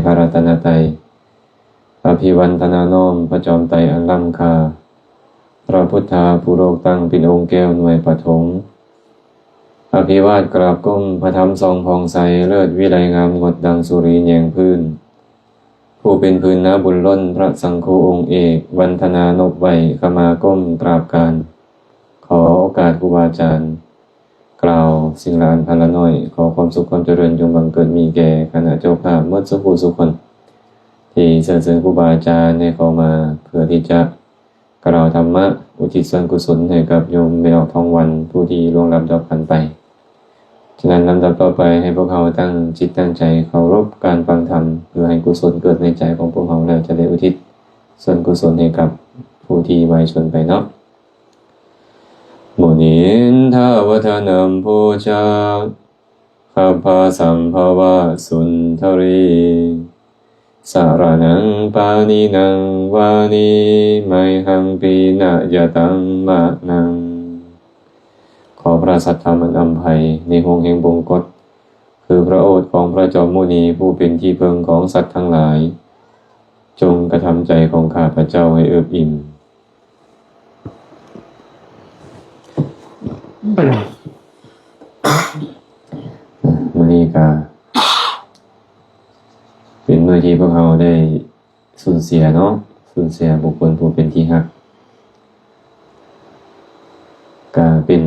ພະລັດຕະນະໄຕ, ອະພິວັນທະນານ້ອມພະຈອມໄຕອັນລ້ຳຄ່າ, ພະພຸດທາຜູ້ໂລກຕັ້ງເປັນອົງແກ້ວໜ່ວຍປະຖົມ, ອະພິວາດກາບກົ້ມພະທຳສ່ອງຜ່ອງໃສ ເລີດວິໄລງາມງົດດັ່ງສຸຣີແຍງພື້ນ, ຜູ້ເປັນພື້ນນາບຸນລົ້ນ ພະສັງຄູອົງເອກ, ວັນທະນານົບໄຫວ້ ຂະມາກົ້ມກາບການ. ຂໍໂອກາດຄູບາອາຈານ ກ່າວສິ່ງລະອັນພັນລະໜ້ອຍ. ຂໍຄວາມສຸກຄວາມຈະເລີນຈົ່ງບັງເກີດມີແກ່ຄະນະເຈົ້າພາບໝົດສູ່ຜູ້ສູ່ຄົນ ທີ່ເຊີນເຊີນຄູບາອາຈານໃຫ້ເຂົ້າມາ ເພື່ອທີ່ຈະກ່າວທຳມະ ອຸທິດສ່ວນກຸສົນໃຫ້ກັບໂຍມແມ່ອອກທອງວັນ ຜູ້ທີ່ລ່ວງລັບດັບຂັນໄປ. ສະນັ້ນ ລຳດັບຕໍ່ໄປ ໃຫ້ພວກເຮົາຕັ້ງຈິດຕັ້ງໃຈເຄົາລົບການຟັງທຳ ເພື່ອໃຫ້ກຸສົນເກີດໃນໃຈຂອງພວກເຮົາ ແລ້ວຈະໄດ້ອຸທິດສ່ວນກຸສົນໃຫ້ກັບຜູ້ທີ່ວາຍຊົນໄປເນາະ. ມຸນິນທາວະທະນັມປູຊາ ຄັບພະສຳພະວະສຸນທະຣີ ສະລະນັງປານິນັງວານີ ໄມຫັງປີນະຍະຕັງມະນັງ. ຂໍພະສັດທຳອັນອຳໄພໃນຫ່ວງແຫ່ງບົງກົດ ຄືພະໂອດຂອງພະຈອມມຸນີ ຜູ້ເປັນທີ່ເພິ່ງຂອງສັດທັງຫຼາຍ, ຈົ່ງກະທຳໃຈຂອງຂ້າພະເຈົ້າໃຫ້ເອິບອີ່ມ. ມື້ນີ້ກະເປັນມື້ທີ່ພວກເຮົາໄດ້ສູນເສຍເນາະ, ສູນເສຍບຸກຄົນຜູ້ເປັນທີ່ຮັກ, ກະເປັນ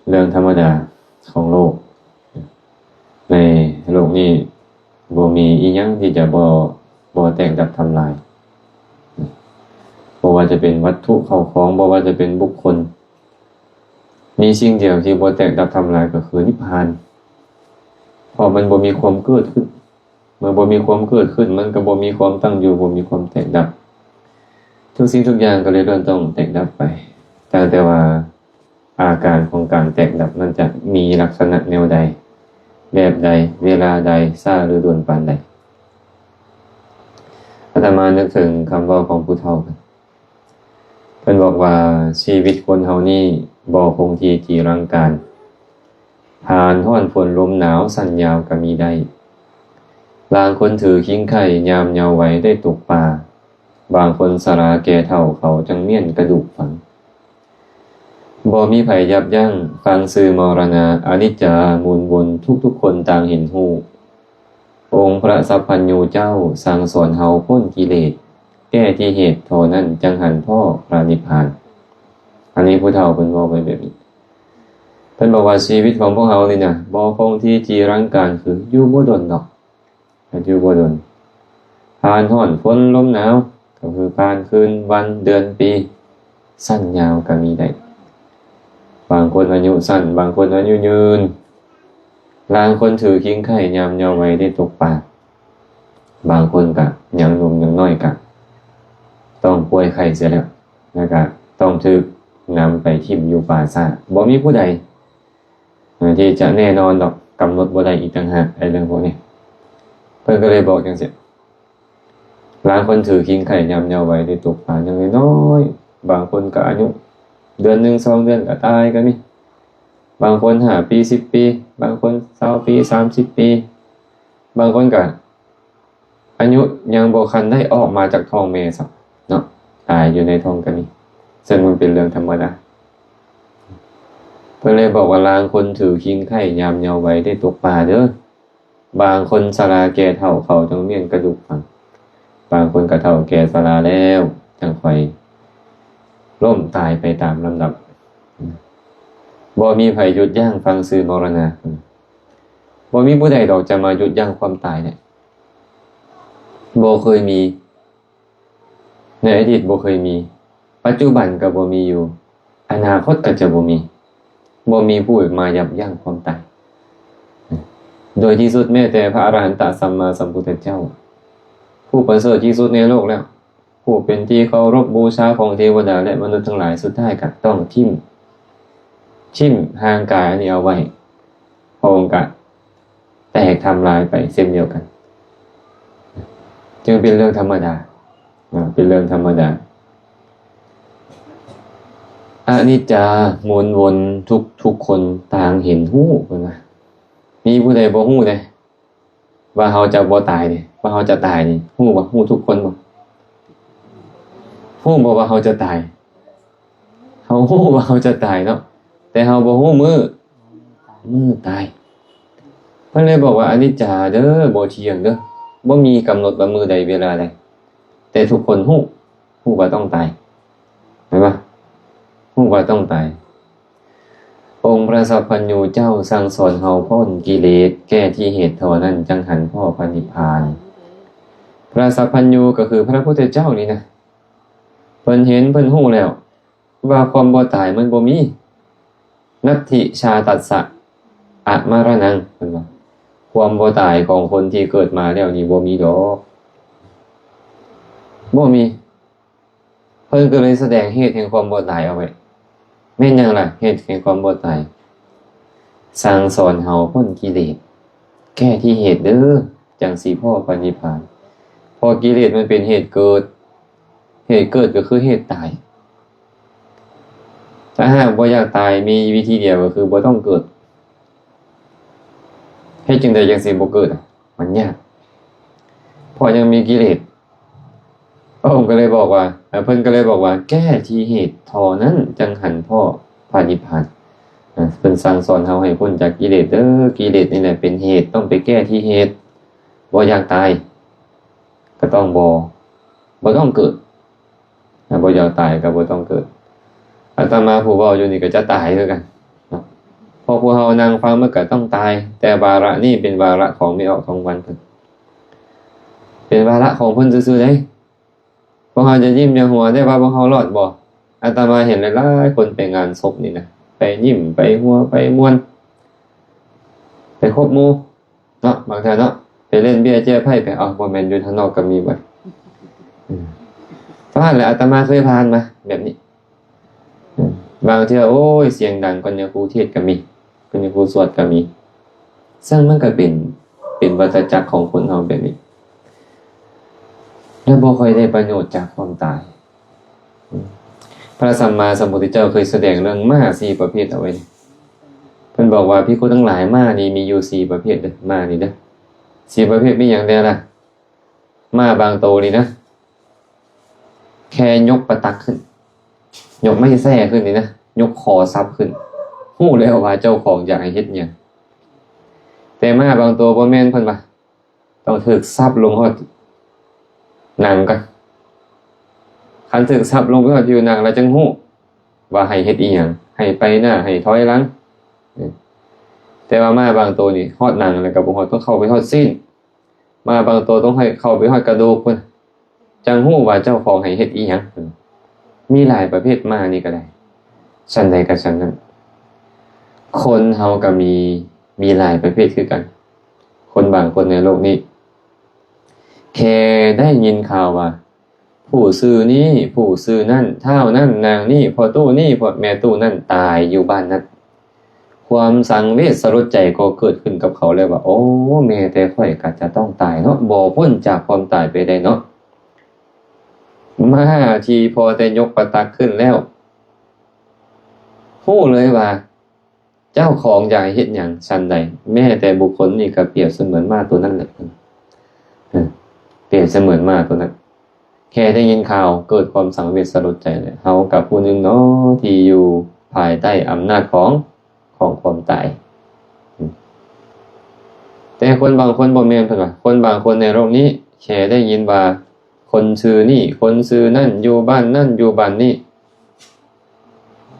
ເລື່ອງທຳມະດາຂອງໂລກ. ໃນໂລກນີ້ບໍ່ມີອີ່ຫຍັງທີ່ຈະບໍ່ ບໍ່ແຕກດັບທຳລາຍ. ບໍ່ວ່າຈະເປັນວັດຖຸເຂົ້າຂອງ, ບໍ່ວ່າຈະເປັນບຸກຄົນ, ມີສິ່ງດຽວທີ່ບໍ່ແຕກດັບທຳລາຍກໍຄືນິບພານ. ເພາະມັນບໍ່ມີຄວາມເກີດຂຶ້ນ. ເມື່ອບໍ່ມີຄວາມເກີດຂຶ້ນ, ມັນກໍບໍ່ມີຄວາມຕັ້ງຢູ່, ບໍ່ມີຄວາມແຕກດັບ. ທຸກສິ່ງທຸກຢ່າງກໍເລີຍລ້ວນຕ້ອງແຕກດັບໄປ, ຕັ້ງແຕ່ວ່າ ອາການຂອງການແຕກດັບນັ້ນຈະມີລັກສະນະແນວໃດ, ແບບໃດ, ເວລາໃດ, ຊ້າຫຼືດ່ວນປານໃດ. ອາດຕະມານຶກເຖິງຄຳເວົ້າຂອງຜູ້ເຖົ້າ ເພິ່ນບອກວ່າ ຊີວິດຄົນເຮົານີ້ບໍ່ຄົງທີ່ຈີລັງການ, ຮ້ານຮ້ອນຝົນລົມໜາວ ສັ້ນຍາວກະມີໄດ້. ລາງຄົນຖືຄີງໄຄຍາມເຍົາໄວໄດ້ຕົກປ່າ, ບາງຄົນຊະລາແກ່ເຖົ້າ ເຂົາຈັ່ງມ້ຽນກະດູກຝັງ. ບໍ່ມີໃຜຢັບຢັ້ງຟັງຊື່ມໍລະນາ, ອະນິດຈາໝູນວົນ ທຸກໆຄົນຕ່າງເຫັນຮູ້. ອົງພະສັບພັນຍູເຈົ້າສັ່ງສອນເຮົາພົ້ນກິເລດ, ແກ້ທີ່ເຫດທໍ່ນັ້ນຈັ່ງຫັນພໍ້ພະນິບພານ. ອັນນີ້ຜູ້ເຖົ້າເພິ່ນເວົ້າໄວ້ແບບນີ້. ເພິ່ນບອກວ່າຊີວິດຂອງພວກເຮົານີ້ນະ ບໍ່ຄົງທີ່ຈີລັງການ ຄືຢູ່ບໍ່ດົນດອກ. ຢູ່ບໍ່ດົນ. ຜ່ານຮ້ອນຝົນລົມໜາວ ກໍຄືຜ່ານຄືນວັນເດືອນປີ, ສັ້ນຍາວກໍມີໄດ້. ບາງຄົນອາຍຸສັ້ນ, ບາງຄົນອາຍຸຍືນ. ລາງຄົນຖືຄີງໄຄຍາມເຍົາໄວໄດ້ຕົກປ່າ. ບາງຄົນກະຍັງໜຸ່ມຍັງນ້ອຍກະຕ້ອງປ່ວຍໄຂ້ເສຍແລ້ວ, ແລ້ວກະຕ້ອງຖືກນຳໄປຖິ້ມຢູ່ປ່າຊ້າ. ບໍ່ມີຜູ້ໃດ ທີ່ຈະແນ່ນອນດອກ, ກຳນົດບໍ່ໄດ້ອີກຕ່າງຫາກ ໄອ້ເລື່ອງພວກນີ້. ເພິ່ນກໍເລີຍບອກຈັ່ງຊີ້, ລາງຄົນຖືຄີງໄຄຍາມເຍົາໄວໄດ້ຕົກປ່າຍັງນ້ອຍໆ, ບາງຄົນກໍອາຍຸເດືອນໜຶ່ງສອງເດືອນກໍຕາຍກໍມີ, ບາງຄົນຫ້າປີສິບປີ, ບາງຄົນຊາວປີສາມສິບປີ, ບາງຄົນກໍ ອາຍຸຍັງບໍ່ທັນໄດ້ອອກມາຈາກທ້ອງແມ່ຊ້ຳເນາະ, ຕາຍຢູ່ໃນທ້ອງກໍມີ, ເຊິ່ງມັນເປັນເລື່ອງທຳມະດາ. ເພິ່ນເລີຍບອກວ່າ ລາງຄົນຖືຄີງໄຄຍາມເຍົາໄວໄດ້ຕົກປ່າເດີ, ບາງຄົນຊະລາແກ່ເຖົ້າ ເຂົາຈັ່ງມ້ຽນກະດູກຝັງ, ບາງຄົນກະເຖົ້າແກ່ຊະລາແລ້ວ ຈັ່ງຄ່ອຍລົ້ມຕາຍໄປຕາມລຳດັບ. ບໍ່ມີໃຜຢຸດຢັ້ງຟັງຊື່ມໍລະນາ, ບໍ່ມີຜູ້ໃດດອກຈະມາຢຸດຢັ້ງຄວາມຕາຍໄດ້. ບໍ່ເຄີຍມີ, ໃນອະດີດບໍ່ເຄີຍມີ, ປັດຈຸບັນກໍບໍ່ມີຢູ່, ອະນາຄົດກໍຈະບໍ່ມີ, ບໍ່ມີຜູ້ມາຢັບຢັ້ງຄວາມຕາຍ. ໂດຍທີ່ສຸດແມ້ແຕ່ພະອະລະຫັນຕະສຳມາສຳພຸດທະເຈົ້າ, ຜູ້ປະເສີດທີ່ສຸດໃນໂລກແລ້ວ, ຜູ້ເປັນທີ່ເຄົາລົບບູຊາຂອງເທວະດາ ແລະ ມະນຸດທັງຫຼາຍ, ສຸດທ້າຍກໍຕ້ອງຖິ້ມ, ຖິ້ມຮ່າງກາຍອັນນີ້ເອົາໄວ້, ພະອົງກະ ແຕກທຳລາຍໄປເຊັ່ນດຽວກັນ, ຈຶ່ງເປັນເລື່ອງທຳມະດາ, ເປັນເລື່ອງທຳມະດາ. ອະນິດຈາໝູນວົນ, ທຸກໆຄົນຕ່າງເຫັນຮູ້, ເພິ່ນວ່າ ມີຜູ້ໃດບໍ່ຮູ້ເດ້ ວ່າເຮົາຈະບໍ່ຕາຍເດ້, ເວ ເຮົາຈະຕາຍນີ້ ຮູ້ບໍ່? ຮູ້ທຸກຄົນບໍ່? ຮູ້ບໍ່ວ່າເຮົາຈະຕາຍ? ເຮົາຮູ້ວ່າເຮົາຈະຕາຍເນາະ ແຕ່ເຮົາບໍ່ຮູ້ມື້ ມື້ຕາຍ. ເພິ່ນເລີຍບອກວ່າ ອະນິດຈາເດີ ບໍ່ທ່ຽງເດີ ບໍ່ມີກຳນົດວ່າມື້ໃດເວລາໃດ ແຕ່ທຸກຄົນຮູ້ ຮູ້ວ່າຕ້ອງຕາຍ. ເຫັນບໍ່? ຮູ້ວ່າຕ້ອງຕາຍ. ອົງພະສັບພັນຍູເຈົ້າສັ່ງສອນເຮົາພົ້ນກິເລດ ແກ້ທີ່ເຫດທໍ່ນັ້ນ ຈັ່ງຫັນພໍ້ພະນິບພານ. ພະສັບພັນຍູກໍຄືພະພຸດທະເຈົ້ານີ້ນະ ເພິ່ນເຫັນ ເພິ່ນຮູ້ແລ້ວວ່າຄວາມບໍ່ຕາຍມັນບໍ່ມີ. ນັດຖິຊາຕັດສະອະມະລະນັງ ເພິ່ນວ່າ ຄວາມບໍ່ຕາຍຂອງຄົນທີ່ເກີດມາແລ້ວນີ້ບໍ່ມີດອກ ບໍ່ມີ. ເພິ່ນກໍເລີຍສະແດງເຫດແຫ່ງຄວາມບໍ່ຕາຍເອົາໄວ້. ແມ່ນຫຍັງລະເຫດແຫ່ງຄວາມບໍ່ຕາຍ? ສັ່ງສອນເຮົາພົ້ນກິເລດ ແກ້ທີ່ເຫດເດີ ຈັ່ງຊິພໍ້ພະນິບພານ. ເພາະກິເລດມັນເປັນເຫດເກີດ ເຫດເກີດກໍຄືເຫດຕາຍ. ຖ້າຫາກບໍ່ຢາກຕາຍ ມີວິທີດຽວກໍຄືບໍ່ຕ້ອງເກີດ. ເຮັດຈັ່ງໃດຈັ່ງຊິບໍ່ເກີດ? ມັນຍາກ ເພາະຍັງມີກິເລດ. ພະອົງກໍເລີຍບອກວ່າ ເພິ່ນກໍເລີຍບອກວ່າ ແກ້ທີ່ເຫດທໍ່ນັ້ນ ຈັ່ງຫັນພໍ້ພະນິບພານ. ເພິ່ນສັ່ງສອນເຮົາໃຫ້ພົ້ນຈາກກິເລດເດີ ກິເລດນີ້ແຫຼະເປັນເຫດ ຕ້ອງໄປແກ້ທີ່ເຫດ. ບໍ່ຢາກຕາຍ ກໍຕ້ອງບໍ່ ບໍ່ຕ້ອງເກີດ. ຖ້າບໍ່ຢາກຕາຍກໍບໍ່ຕ້ອງເກີດ. ອາດຕະມາຜູ້ເວົ້າຢູ່ນີ້ກໍຈະຕາຍຄືກັນເນາະ ເພາະພວກເຮົານັ່ງຟັງມັນກໍຕ້ອງຕາຍ. ແຕ່ວາລະນີ້ເປັນວາລະຂອງແມ່ອອກ ທອງວັນເພິ່ນ ເປັນວາລະຂອງເພິ່ນຊື່ໆເດ້. ພວກເຮົາຈະຍິ້ມຈະຫົວໄດ້ວ່າພວກເຮົາລອດບໍ່? ອາດຕະມາເຫັນຫຼາຍໆຄົນໄປງານສົບນີ້ນະ ໄປຍິ້ມ ໄປຫົວ ໄປມ່ວນ ໄປຄົບໝູ່ ເນາະ ບາງເທື່ອເນາະ ໄປຫຼິ້ນເບ້ຍເຈ້ຍໄພ້ໄປ. ເອົ້າ ບໍ່ແມ່ນຢູ່ທາງນອກກໍມີເບິດ. ອືມ ເທົ່ານັ້ນແຫຼະ ອາດຕະມາເຄີຍຜ່ານມາແບບນີ້. ອືມ ບາງເທື່ອ ໂອ້ຍ ສຽງດັງ ກ່ອນຍາຄູເທດກໍມີ ກ່ອນຍາຄູສວດກໍມີ. ເຊິ່ງມັນກໍເປັນ ເປັນວັດຕະຈັກຂອງຄົນເຮົາແບບນີ້ ແລະ ບໍ່ຄ່ອຍໄດ້ປະໂຫຍດຈາກຄວາມຕາຍ. ພະສຳມາສຳພຸດທະເຈົ້າເຄີຍສະແດງເລື່ອງມ້າສີ່ປະເພດເອົາໄວ້. ເພິ່ນບອກວ່າ ພິກຂຸທັງຫຼາຍ, ມ້ານີ້ມີຢູ່ສີ່ປະເພດເດີ້, ມ້ານີ້ເດີ້. ສີ່ປະເພດມີຫຍັງແດ່ລະ? ມ້າບາງໂຕນີ້ນະ, ແຄ່ຍົກປະຕັກຂຶ້ນ, ຍົກໄມ້ແສ້ຂຶ້ນນີ້ນະ, ຍົກຄໍສັບຂຶ້ນ, ຮູ້ແລ້ວວ່າເຈົ້າຂອງຢາກໃຫ້ເຮັດຫຍັງ. ແຕ່ມ້າບາງໂຕບໍ່ແມ່ນ, ເພິ່ນວ່າ ຕ້ອງຖືກສັບລົງຮອດໜັງກ່ອນ. ຄັນຖືກສັບລົງໄປຮອດຜິວໜັງແລ້ວ ຈຶ່ງຮູ້ວ່າໃຫ້ເຮັດອີ່ຫຍັງ, ໃຫ້ໄປໜ້າ, ໃຫ້ຖອຍຫຼັງ. ແຕ່ວ່າມ້າບາງໂຕນີ້ ຮອດໜັງແລ້ວກໍບໍ່ຮອດ, ຕ້ອງເຂົ້າໄປຮອດຊີ້ນ. ມ້າບາງໂຕຕ້ອງໃຫ້ເຂົ້າໄປຮອດກະດູກພຸ້ນ, ຈັ່ງຮູ້ວ່າເຈົ້າຂອງໃຫ້ເຮັດອີ່ຫຍັງ. ມີຫຼາຍປະເພດ, ມ້ານີ້ກໍໄດ້. ຊັ້ນໃດກໍຊັ້ນນັ້ນ, ຄົນເຮົາກໍມີ, ມີຫຼາຍປະເພດຄືກັນ. ຄົນບາງຄົນໃນໂລກນີ້ ແຄ່ໄດ້ຍິນຂ່າວວ່າ ຜູ້ຊື່ນີ້ ຜູ້ຊື່ນັ້ນ, ທ້າວນັ້ນ, ນາງນີ້, ພໍ່ຕູ້ນີ້, ພໍ່ແມ່ຕູ້ນັ້ນ ຕາຍຢູ່ບ້ານນັ້ນ, ຄວາມສັງເວດສະຫຼົດໃຈກໍເກີດຂຶ້ນກັບເຂົາແລ້ວວ່າ ໂອ້ ແມ່ແຕ່ຂ້ອຍກໍຈະຕ້ອງຕາຍເນາະ, ບໍ່ພົ້ນຈາກຄວາມຕາຍໄປໄດ້ເນາະ. ມ້າທີ່ພໍແຕ່ຍົກປະຕັກຂຶ້ນແລ້ວ ຮູ້ເລີຍວ່າ ເຈົ້າຂອງຢາກໃຫ້ເຮັດຫຍັງ ຊັ້ນໃດ, ແມ້ແຕ່ບຸກຄົນນີ້ກໍປຽບສະເໝືອນມ້າໂຕນັ້ນແຫຼະ. ເອີ ປຽບສະເໝືອນມ້າໂຕນັ້ນ. ແຄ່ໄດ້ຍິນຂ່າວເກີດຄວາມສັງເວດສະຫຼົດໃຈແຫຼະ. ເຮົາກັບຜູ້ໜຶ່ງເນາະ ທີ່ຢູ່ພາຍໃຕ້ອຳນາດຂອງ, ຂອງຄວາມຕາຍ. ແຕ່ຄົນບາງຄົນບໍ່ແມ່ນ, ເພິ່ນວ່າ ຄົນບາງຄົນໃນໂລກນີ້ ແຄ່ໄດ້ຍິນວ່າ ຄົນຊື່ນີ້ ຄົນຊື່ນັ້ນ ຢູ່ບ້ານນັ້ນ ຢູ່ບ້ານນີ້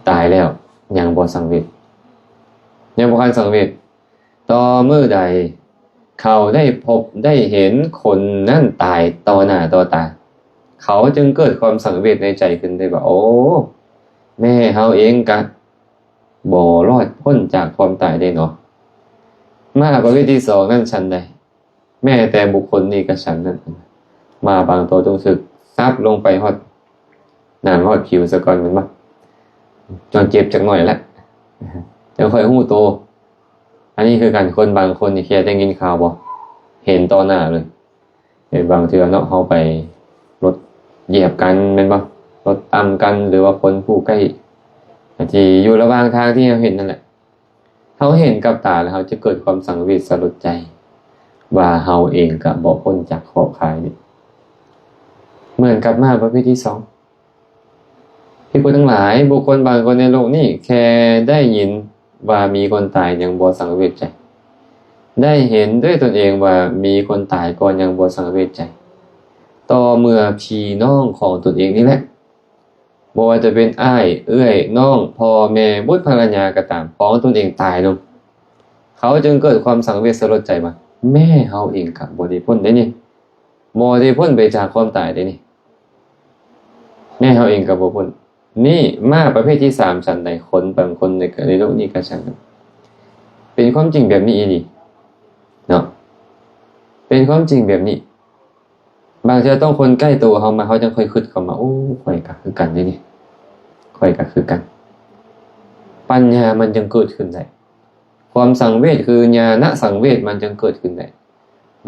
ຕາຍແລ້ວ ຍັງບໍ່ສັງເວດ, ຍັງບໍ່ທັນສັງເວດ. ຕໍ່ມື້ໃດເຂົາໄດ້ພົບໄດ້ເຫັນຄົນນັ້ນຕາຍຕໍ່ໜ້າຕໍ່ຕາ, ເຂົາຈຶ່ງເກີດຄວາມສັງເວດໃນໃຈຂຶ້ນໄດ້ວ່າ ໂອ້ ແມ່ເຮົາເອງກະບໍ່ລອດພົ້ນຈາກຄວາມຕາຍໄດ້ເນາະ. ມ້າປະເພດທີສອງນັ້ນຊັ້ນໃດ. ແມ້ແຕ່ບຸກຄົນນີ້ກໍຊັ້ນນັ້ນ, ມ້າບາງໂຕຕ້ອງຖືກສັບລົງໄປຮອດໜັງຮອດຜິວສາກ່ອນແມ່ນບໍ່? ຈົນເຈັບຈັກໜ້ອຍແຫຼະ ຈັ່ງຄ່ອຍຮູ້ໂຕ. ອັນນີ້ຄືກັນ, ຄົນບາງຄົນນີ້ ເຄີຍໄດ້ຍິນຂ່າວບໍ່? ເຫັນຕໍ່ໜ້າເລີຍ. ເຫັນບາງເທື່ອເນາະ, ເຮົາໄປລົດຢຽບກັນແມ່ນບໍ່? ລົດຕຳກັນ ຫຼືວ່າຄົນຜູ້ໃກ້ທີ່ຢູ່ລະຫວ່າງທາງທີ່ເຮົາເຫັນນັ້ນແຫຼະ. ເຮົາເຫັນກັບຕາແລ້ວ ເຮົາຈະເກີດຄວາມສັງເວດສະຫຼົດໃຈ. ວ່າເຮົາເອງກະບໍ່ພົ້ນຈາກຂອບຂ່າຍນີ້. ເໝືອນກັບມ້າປະເພດທີສອງ. ພິກຂຸທັງຫຼາຍ, ບຸກຄົນບາງຄົນໃນໂລກນີ້ແຄ່ໄດ້ຍິນວ່າມີຄົນຕາຍຍັງບໍ່ສັງເວດໃຈ, ໄດ້ເຫັນດ້ວຍຕົນເອງວ່າມີຄົນຕາຍກໍຍັງບໍ່ສັງເວດໃຈ, ຕໍ່ເມື່ອພີ່ນ້ອງຂອງຕົນເອງນີ້ແຫຼະ, ບໍ່ວ່າຈະເປັນອ້າຍ, ເອື້ອຍ, ນ້ອງ, ພໍ່, ແມ່, ບຸດ, ພັນລະຍາກໍຕາມ, ຂອງຕົນເອງຕາຍລົງ, ເຂົາຈຶ່ງເກີດຄວາມສັງເວດສະຫຼົດໃຈວ່າ ແມ່ເຮົາເອງກໍບໍ່ໄດ້ພົ້ນເດ້ນີ້, ບໍ່ໄດ້ພົ້ນໄປຈາກຄວາມຕາຍເດ້ນີ້, ແມ່ເຮົາເອງກໍບໍ່ພົ້ນ. ນີ້ມ້າປະເພດທີສາມ ສັນໃດ, ຄົນບາງຄົນໃນ ໃນໂລກນີ້ກໍຊ່າງ, ເປັນຄວາມຈິງແບບນີ້ອີ່ຫຼີເນາະ, ເປັນຄວາມຈິງແບບນີ້. ບາງເທື່ອຕ້ອງຄົນໃກ້ໂຕເຮົາມາ, ເຮົາຈັ່ງຄ່ອຍຄິດເຂົ້າມາ, ໂອ້ ຂ້ອຍກໍຄືກັນເດ້ນີ້, ຂ້ອຍກໍຄືກັນ. ປັນຍາມັນຈຶ່ງເກີດຂຶ້ນໄດ້, ຄວາມສັງເວດຄືຍານະສັງເວດມັນຈຶ່ງເກີດຂຶ້ນໄດ້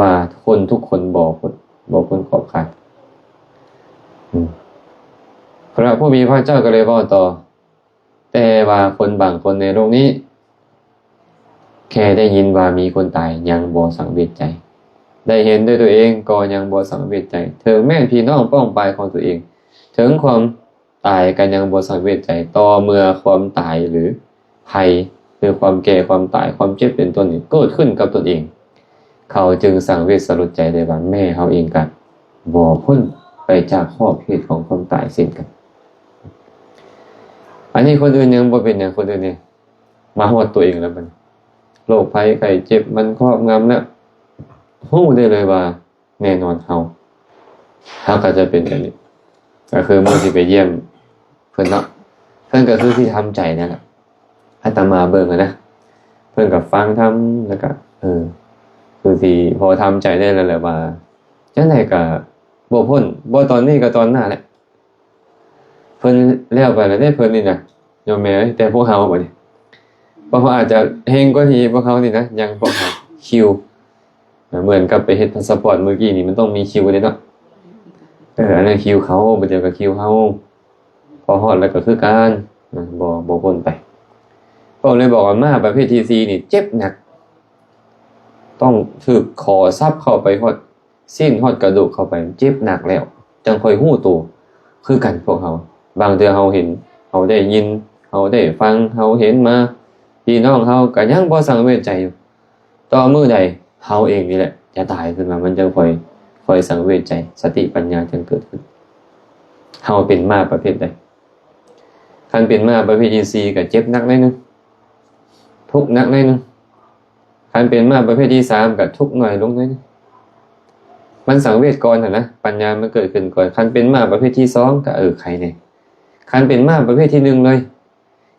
ວ່າຄົນທຸກຄົນບໍ່ພົ້ນ, ບໍ່ພົ້ນຂອບຂ່າຍ. ອືມ ພະຜູ້ມີພະເຈົ້າກໍເລີຍເວົ້າຕໍ່, ແຕ່ວ່າຄົນບາງຄົນໃນໂລກນີ້ ແຄ່ໄດ້ຍິນວ່າມີຄົນຕາຍຍັງບໍ່ສັງເວດໃຈ, ໄດ້ເຫັນດ້ວຍຕົວເອງກໍຍັງບໍ່ສັງເວດໃຈ, ເຖິງແມ່ນພີ່ນ້ອງປ້ອງປາຍຂອງຕົວເອງ, ເຖິງຄວາມຕາຍກໍຍັງບໍ່ສັງເວດໃຈ, ຕໍ່ເມື່ອຄວາມຕາຍ ຫຼື ໄພ ຫຼື ຄວາມແກ່, ຄວາມຕາຍ, ຄວາມເຈັບເປັນຕົ້ນນີ້ເກີດຂຶ້ນກັບຕົນເອງ, ເຂົາຈຶ່ງສັງເວດສະຫຼົດໃຈໄດ້ວ່າ ແມ່ເຮົາເອງກໍບໍ່ພົ້ນໄປຈາກຂອບເຂດຂອງຄວາມຕາຍເຊັ່ນກັນ. ອັນນີ້ຄົນອື່ນຍັງບໍ່ເປັນຫຍັງ, ຄົນອື່ນນີ້ມາຮອດຕົວເອງແລ້ວ, ບັດນີ້ໂລກໄພໄຂ້ເຈັບມັນຄອບງຳແລ້ວ, ຮູ້ໄດ້ເລີຍວ່າ ແນ່ນອນເຮົາ, ເຮົາກໍຈະເປັນແບບນີ້, ກໍຄືມື້ທີ່ໄປຢ້ຽມເພິ່ນເນາະ, ເພິ່ນກໍຄືຊິທຳໃຈນັ້ນແຫຼະ. ອາດຕະມາເບິ່ງຫັ້ນນະ, ເພິ່ນກໍຟັງທຳ ແລ້ວກໍ ເອີ ຄືຊິພໍທຳໃຈໄດ້ແລ້ວແຫຼະວ່າ ຈັ່ງໃດກໍບໍ່ພົ້ນ, ບໍ່ຕອນນີ້ກໍຕອນໜ້າແຫຼະ. ເພິ່ນແລ້ວໄປແລ້ວເດ້ ເພິ່ນນີ້ນະ ໂຍມແມ່ເອີຍ, ແຕ່ພວກເຮົາບັດນີ້ ພວກເຮົາອາດຈະເຮັງກວ່ານີ້, ພວກເຮົານີ້ນະ ຍັງພວກເຮົາຄິວ, ເໝືອນກັບໄປເຮັດພາສະປອດມື້ກີ້ນີ້ ມັນຕ້ອງມີຄິວເດ້ເນາະ. ເອີ ອັນນັ້ນຄິວເຂົາ, ບາດດຽວກໍຄິວເຮົາ, ພໍຮອດແລ້ວກໍຄືກັນ, ບໍ່ ບໍ່ພົ້ນໄປ. ເພິ່ນເລີຍບອກວ່າ ມ້າປະເພດທີສີ່ນີ້ເຈັບໜັກ, ຕ້ອງຖືກຂໍສັບເຂົ້າໄປຮອດ ຊີ້ນຮອດກະດູກເຂົ້າໄປ, ເຈັບໜັກແລ້ວຈັ່ງຄ່ອຍຮູ້ໂຕ. ຄືກັນພວກເຮົາ, ບາງເທື່ອເຮົາເຫັນ, ເຮົາໄດ້ຍິນ, ເຮົາໄດ້ຟັງ, ເຮົາເຫັນມາ, ພີ່ນ້ອງເຮົາກໍຍັງບໍ່ສັງເວດໃຈຢູ່. ຕໍ່ມື້ໃດເຮົາເອງນີ້ແຫຼະຈະຕາຍຂຶ້ນມາ, ມັນຈັ່ງຄ່ອຍ, ຄ່ອຍສັງເວດໃຈ, ສະຕິປັນຍາຈຶ່ງເກີດຂຶ້ນ. ເຮົາເປັນມ້າປະເພດໃດ? ຄັນເປັນມ້າປະເພດທີສີ່ກໍເຈັບໜັກໜ້ອຍໜຶ່ງ, ທຸກໜັກໜ້ອຍໜຶ່ງ. ຄັນເປັນມ້າປະເພດທີສາມກໍທຸກໜ້ອຍລົງໜ້ອຍໜຶ່ງ, ມັນສັງເວດກ່ອນຫັ້ນນະ, ປັນຍາມັນເກີດຂຶ້ນກ່ອນ. ຄັນເປັນມ້າປະເພດທີສອງກໍ ເອີ ໄຄແດ່. ຄັນເປັນມ້າປະເພດທີໜຶ່ງເລີຍ,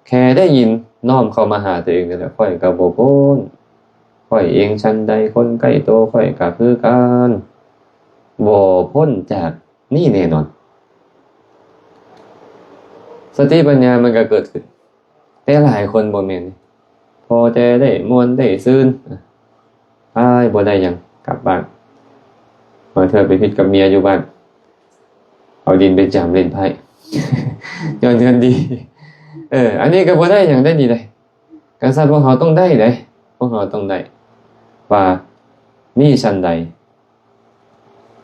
ແຄ່ໄດ້ຍິນນ້ອມເຂົ້າມາຫາຕົວເອງນີ້ແຫຼະ, ຂ້ອຍກໍບໍ່ພົ້ນ, ຂ້ອຍເອງຊັ້ນໃດ, ຄົນໃກ້ໂຕຂ້ອຍກໍຄືກັນ, ບໍ່ພົ້ນຈາກນີ້ແນ່ນອນ. ສະຕິປັນຍາມັນກໍເກີດຂຶ້ນ. ແຕ່ຫຼາຍຄົນບໍ່ແມ່ນ, ພໍແຕ່ໄດ້ມ່ວນໄດ້ຊື່ນ, ອ້າຍ ບໍ່ໄດ້ຫຍັງ ກັບບ້ານ, ບາງເທື່ອໄປຜິດກັບເມຍຢູ່ບ້ານ, ເອົາດິນໄປຈຳຫຼິ້ນໄພ້ ຍ້ອນເງິນດີ. ເອີ ອັນນີ້ກໍບໍ່ໄດ້ຫຍັງໄດ໋ນີ້ໄດ໋. ກະສັດພວກເຮົາຕ້ອງໄດ້ໄດ໋, ພວກເຮົາຕ້ອງໄດ້ ວ່ານີ້ຊັ້ນໃດ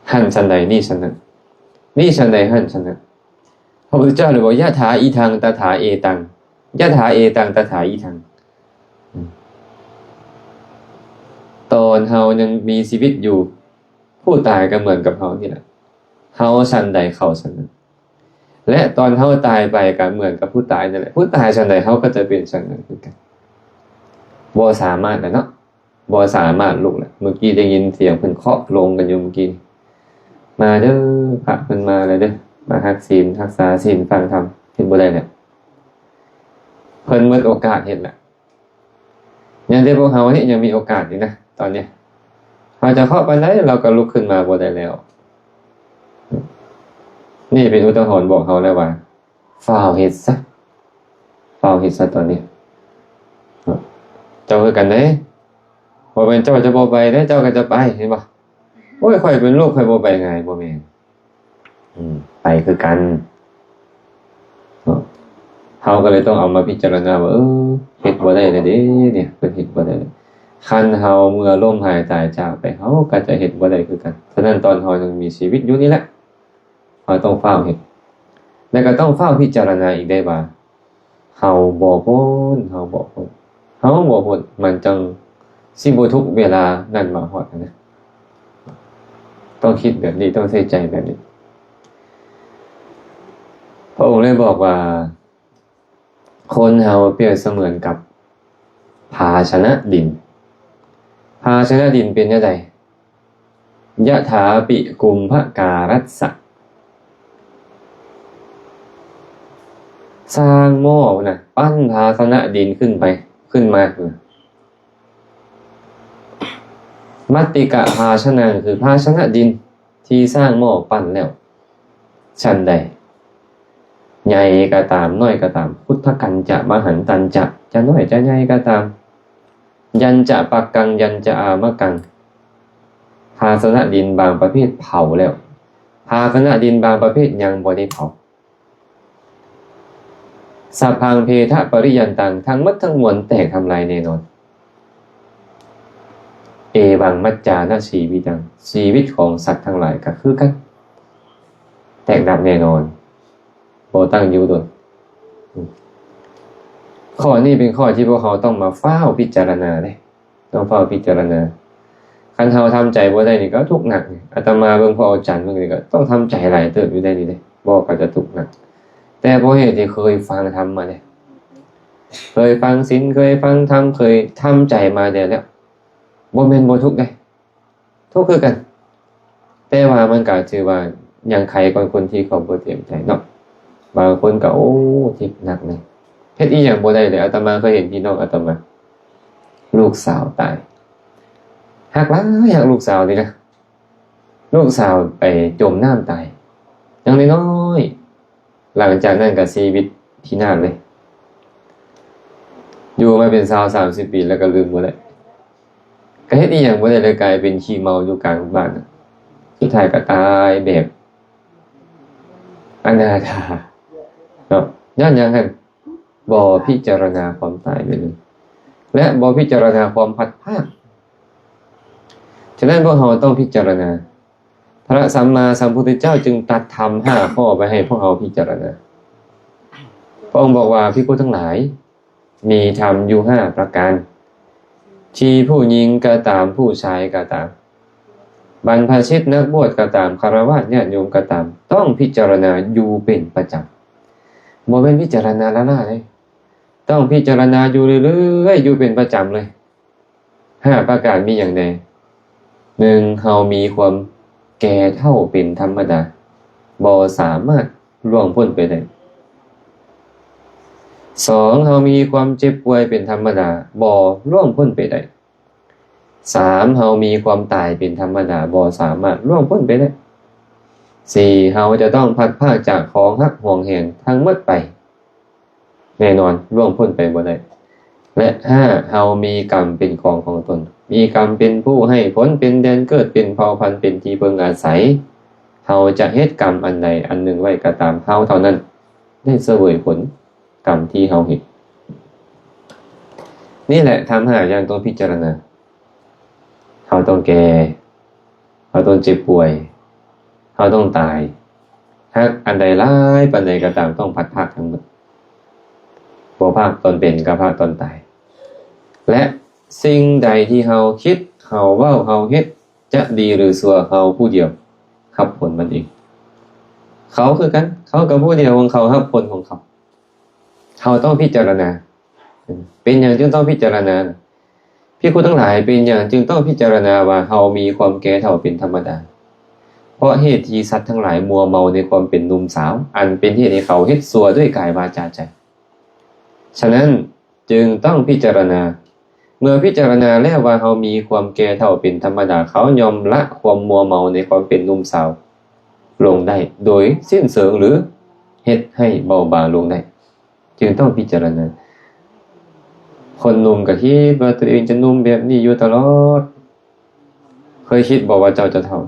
ຫັ້ນຊັ້ນໃດ, ນີ້ຊັ້ນນັ້ນ, ນີ້ຊັ້ນໃດ ຫັ້ນຊັ້ນນັ້ນ. ພະພຸດທະເຈົ້າເລີຍບອກ ຍະຖາອີທັງ ຕະຖາເອຕັງ, ຍະຖາເອຕັງ ຕະຖາອີທັງ. ຕອນເຮົາຍັງມີຊີວິດຢູ່, ຜູ້ຕາຍກໍເໝືອນກັບເຮົານີ້ແຫຼະ, ເຮົາຊັ້ນໃດ ເຂົາຊັ້ນນັ້ນ. ແລະ ຕອນເຮົາຕາຍໄປກໍເໝືອນກັບຜູ້ຕາຍນັ້ນແຫຼະ, ຜູ້ຕາຍຊັ້ນໃດ ເຮົາກໍຈະເປັນຊັ້ນນັ້ນຄືກັນ. ບໍ່ສາມາດແລ້ວເນາະ, ບໍ່ສາມາດລຸກແລ້ວ. ເມື່ອກີ້ໄດ້ຍິນສຽງເພິ່ນເຄາະໂລງກັນຢູ່ເມື່ອກີ້, ມາເດີ ພະເພິ່ນມາແລ້ວເດີ, ມາຮັກສິນ ຮັກສາສິນ ຟັງທຳ, ເຮັດບໍ່ໄດ້ແລ້ວ, ເພິ່ນໝົດໂອກາດເຮັດແລ້ວ. ຍັງແຕ່ພວກເຮົານີ້ຍັງມີໂອກາດຢູ່ນະ ຕອນນີ້, ເຮົາຈະເຄາະປານໃດ ເຮົາກໍລຸກຂຶ້ນມາບໍ່ໄດ້ແລ້ວ. ນີ້ເປັນອຸທາຫອນບອກເຮົາແລ້ວວ່າ ຟ້າວເຮັດຊະ, ຟ້າວເຮັດຊະຕອນນີ້. ເຈົ້າຄືກັນເດ້, ບໍ່ແມ່ນເຈົ້າຈະບໍ່ໄປເດ້, ເຈົ້າກໍຈະໄປ, ເຫັນບໍ່? ໂອ້ຍ ຂ້ອຍເປັນໂລກ ຂ້ອຍບໍ່ໄປງ່າຍ, ບໍ່ແມ່ນ. ອືມ ໄປຄືກັນເນາະ. ເຮົາກໍເລີຍຕ້ອງເອົາມາພິຈາລະນາວ່າ ເອີ ເຮັດບໍ່ໄດ້ແລ້ວເດ້ ເນຍ ເພິ່ນເຮັດບໍ່ໄດ້ແລ້ວ. ຄັນເຮົາເມື່ອລົ້ມຫາຍຕາຍຈາກໄປ ເຮົາກໍຈະເຮັດບໍ່ໄດ້ຄືກັນ. ສະນັ້ນຕອນເຮົາຍັງມີຊີວິດຢູ່ນີ້ແຫຼະ ເຮົາຕ້ອງຟ້າວເຮັດ ແລະກໍຕ້ອງຟ້າວພິຈາລະນາອີກໄດ້ວ່າ ເຮົາບໍ່ພົ້ນ ເຮົາບໍ່ພົ້ນ ເຮົາບໍ່ພົ້ນ ມັນຈັ່ງຊິບໍ່ທຸກເວລານັ້ນມາຮອດຫັ້ນນະ. ຕ້ອງຄິດແບບນີ້ ຕ້ອງໃສ່ໃຈແບບນີ້. ພະອົງເລີຍບອກວ່າ ຄົນເຮົາປຽບສະເໝືອນກັບພາຊະນະດິນ. ພາຊະນະດິນເປັນແນວໃດ? ຍະຖາປິກຸມພະກາຣັດສະ ຊ່າງໝໍ້ນະ ປັ້ນພາຊະນະດິນຂຶ້ນໄປ ຂຶ້ນມາ ມັດຕິກະພາຊະນັງ ຄືພາຊະນະດິນທີ່ຊ່າງໝໍ້ປັ້ນແລ້ວ ຊັ້ນໃດ ໃຫຍ່ກໍຕາມ ນ້ອຍກໍຕາມ ຄຸດທະກັນຈະ ມະຫັນຕັນຈະ ຈະນ້ອຍຈະໃຫຍ່ກໍຕາມ ຍັນຈະປັກກັງ ຍັນຈະອາມະກັງ ພາຊະນະດິນບາງປະເພດເຜົາແລ້ວ ພາຊະນະດິນບາງປະເພດຍັງບໍ່ໄດ້ເຜົາ ສັບພັງເພທະປະລິຍັນຕັງ ທັງໝົດທັງມວນແຕກທຳລາຍແນ່ນອນ. ເອວັງມັດຈານະຊີວິຕັງ ຊີວິດຂອງສັດທັງຫຼາຍກໍຄືກັນ ແຕກດັບແນ່ນອນ ບໍ່ຕັ້ງຢູ່ດົນ. ຂໍ້ນີ້ເປັນຂໍ້ທີ່ພວກເຮົາຕ້ອງມາຟ້າວພິຈາລະນາເດ້. ຕ້ອງຟ້າວພິຈາລະນາ. ຄັນເຮົາທຳໃຈບໍ່ໄດ້ນີ້ກໍທຸກໜັກ. ອາດຕະມາເບິ່ງພວກອາຈານເບິ່ງນີ້ກໍຕ້ອງທຳໃຈຫຼາຍເຕີບຢູ່ໄດ໋ນີ້ເດ້. ເວົ້າກໍຈະທຸກໜັກ. ແຕ່ເພາະເຫດທີ່ເຄີຍຟັງທຳມາເດ້. ເຄີຍຟັງສິນ, ເຄີຍຟັງທຳ, ເຄີຍທຳໃຈມາແດ່ແລ້ວ. ບໍ່ແມ່ນບໍ່ທຸກເດ້. ທຸກຄືກັນ. ແຕ່ວ່າມັນກໍຖືວ່າຍັງໄຄກວ່າຄົນທີ່ເຂົາບໍ່ຕຽມໃຈເນາະ. ບາງຄົນກໍ ໂອ້ ເຈັບໜັກເລີຍ. ເຮັດອີ່ຫຍັງບໍ່ໄດ້ເລີຍ. ອາດຕະມາເຄີຍເຫັນພີ່ນ້ອງອາດຕະມາ ລູກສາວຕາຍ. ຮັກຫຼາຍ, ຮັກລູກສາວນີ້ນະ. ລູກສາວໄປຈົມນ້ຳຕາຍ. ຍັງນ້ອຍໆ. ຫຼັງຈາກນັ້ນກໍຊີວິດພິນາດເລີຍ. ຢູ່ມາເປັນຊາວສາມສິບປີແລ້ວກໍລືມໝົດແລ້ວ. ກໍເຮັດອີ່ຫຍັງບໍ່ໄດ້ເລີຍ, ກາຍເປັນຂີ້ເມົາຢູ່ກາງບ້ານ. ສຸດທ້າຍກໍຕາຍແບບອະນາຖາເນາະ. ຍ້ອນຫຍັງຫັ້ນ? ບໍ່ພິຈາລະນາຄວາມຕາຍໄປເລີຍ ແລະ ບໍ່ພິຈາລະນາຄວາມພັດພາກ. ສະນັ້ນພວກເຮົາຕ້ອງພິຈາລະນາ. ພະສຳມາສຳພຸດທະເຈົ້າຈຶ່ງຕັດທຳຫ້າຂໍ້ໄວ້ໃຫ້ພວກເຮົາພິຈາລະນາ. ພະອົງບອກວ່າ, ພິກຂຸທັງຫຼາຍ, ມີທຳຢູ່ຫ້າປະການ ທີ່ຜູ້ຍິງກໍຕາມ, ຜູ້ຊາຍກໍຕາມ, ບັນພະຊິດນັກບວດກໍຕາມ, ຄາລະວາດຍາດໂຍມກໍຕາມ, ຕ້ອງພິຈາລະນາຢູ່ເປັນປະຈຳ. ບໍ່ແມ່ນພິຈາລະນາລ້າໆເດ້, ຕ້ອງພິຈາລະນາຢູ່ເລື້ອຍໆ, ຢູ່ເປັນປະຈຳເລີຍ. ຫ້າປະການມີຫຍັງແດ່? ໜຶ່ງ, ເຮົາມີຄວາມແກ່ເຖົ້າເປັນທຳມະດາ, ບໍ່ສາມາດລ່ວງພົ້ນໄປໄດ້. ສອງ, ເຮົາມີຄວາມເຈັບປ່ວຍເປັນທຳມະດາ, ບໍ່ລ່ວງພົ້ນໄປໄດ້. ສາມ, ເຮົາມີຄວາມຕາຍເປັນທຳມະດາ, ບໍ່ສາມາດລ່ວງພົ້ນໄປໄດ້. ສີ່, ເຮົາຈະຕ້ອງພັດພາກຈາກຂອງຮັກຫວງແຫນທັງໝົດໄປ. ແນ່ນອນ, ລ່ວງພົ້ນໄປບໍ່ໄດ້. ແລະ ຫ້າ, ເຮົາມີກຳເປັນຂອງຂອງຕົນ, ມີກຳເປັນຜູ້ໃຫ້ຜົນ, ເປັນແດນເກີດ, ເປັນເຜົ່າພັນ, ເປັນທີ່ເພິ່ງອາໄສ. ເຮົາຈະເຮັດກຳອັນໃດອັນໜຶ່ງໄວ້ກໍຕາມ, ເຮົາເທົ່ານັ້ນໄດ້ສະເຫວີຍຜົນກຳທີ່ເຮົາເຮັດ. ນີ້ແຫຼະທຳຫ້າຢ່າງຕ້ອງພິຈາລະນາ. ເຮົາຕ້ອງແກ່, ເຮົາຕ້ອງເຈັບປ່ວຍ, ເຮົາຕ້ອງຕາຍ. ຫາກອັນໃດຫຼາຍປານໃດກໍຕາມ, ຕ້ອງພັດພາກທັງໝົດ. ບໍ່ພາກຕອນເປັນ, ກໍພາກຕອນຕາຍ. ແລະ ສິ່ງໃດທີ່ເຮົາຄິດ, ເຮົາເວົ້າ, ເຮົາເຮັດ, ຈະດີຫຼືຊົ່ວ, ເຮົາຜູ້ດຽວຮັບຜົນມັນເອງ. ເຂົາຄືກັນ, ເຂົາກໍຜູ້ດຽວຂອງເຂົາ, ຮັບຜົນຂອງເຂົາ. ເຮົາຕ້ອງພິຈາລະນາ. ເປັນຫຍັງຈຶ່ງຕ້ອງພິຈາລະນາ? ພິກຂຸທັງຫຼາຍ, ເປັນຫຍັງຈຶ່ງຕ້ອງພິຈາລະນາວ່າເຮົາມີຄວາມແກ່ເຖົ້າເປັນທຳມະດາ? ເພາະເຫດທີ່ສັດທັງຫຼາຍມົວເມົາໃນຄວາມເປັນໜຸ່ມສາວ, ອັນເປັນເຫດໃຫ້ເຂົາເຮັດຊົ່ວດ້ວຍກາຍ, ວາຈາ, ໃຈ. ສະນັ້ນຈຶ່ງຕ້ອງພິຈາລະນາ. ເມື່ອພິຈາລະນາແລ້ວວ່າເຮົາມີຄວາມແກ່ເຖົ້າເປັນທຳມະດາ, ເຂົາຍ່ອມລະຄວາມມົວເມົາໃນຄວາມເປັນໜຸ່ມສາວລົງໄດ້ ໂດຍສິ້ນເຊີງ ຫຼື ເຮັດໃຫ້ເບົາບາງລົງໄດ້. ຈຶ່ງຕ້ອງພິຈາລະນາ. ຄົນໜຸ່ມກໍຄິດວ່າຕົວເອງຈະໜຸ່ມແບບນີ້ຢູ່ຕະຫຼອດ. ເຄີຍຄິດບໍ່ວ່າເຈົ້າຈະເຖົ້າ?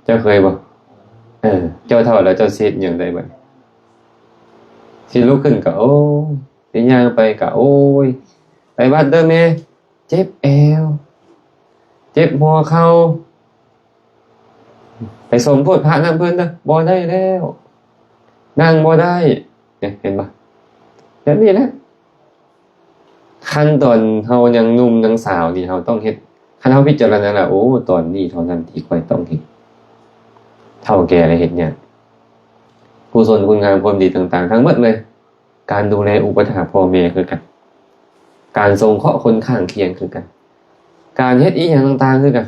ເຈົ້າເຄີຍບໍ່? ເອີ, ເຈົ້າເຖົ້າແລ້ວເຈົ້າຊິເຮັດຫຍັງໄດ້ບັດ? ຊິລຸກຂຶ້ນກໍໂອ້ຍ, ຊິຍ່າງໄປກໍໂອ້ຍ, ໄປວັດເດີແມ່, ເຈັບແອວ ເຈັບຫົວເຂົ່າ ໄປສົມໂພດພະນຳເພິ່ນເດີ ບໍ່ໄດ້ແລ້ວ ນັ່ງບໍ່ໄດ້ ເຫັນບໍ່? ແບບນີ້ແຫຼະ ຄັນຕອນເຮົາຍັງໜຸ່ມຍັງສາວນີ້ ເຮົາຕ້ອງເຮັດ ຄັນເຮົາພິຈາລະນາແລ້ວ ໂອ້ ຕອນນີ້ເທົ່ານັ້ນທີ່ຂ້ອຍຕ້ອງເຮັດ ເຖົ້າແກ່ແລ້ວເຮັດຫຍັງ ກຸສົນຄຸນງາມຄວາມດີຕ່າງໆ ທັງໝົດເລີຍ ການດູແລອຸປະຖາກພໍ່ແມ່ຄືກັນ ການສົງເຄາະຄົນຂ້າງຄຽງຄືກັນ ການເຮັດອີ່ຫຍັງຕ່າງໆຄືກັນ.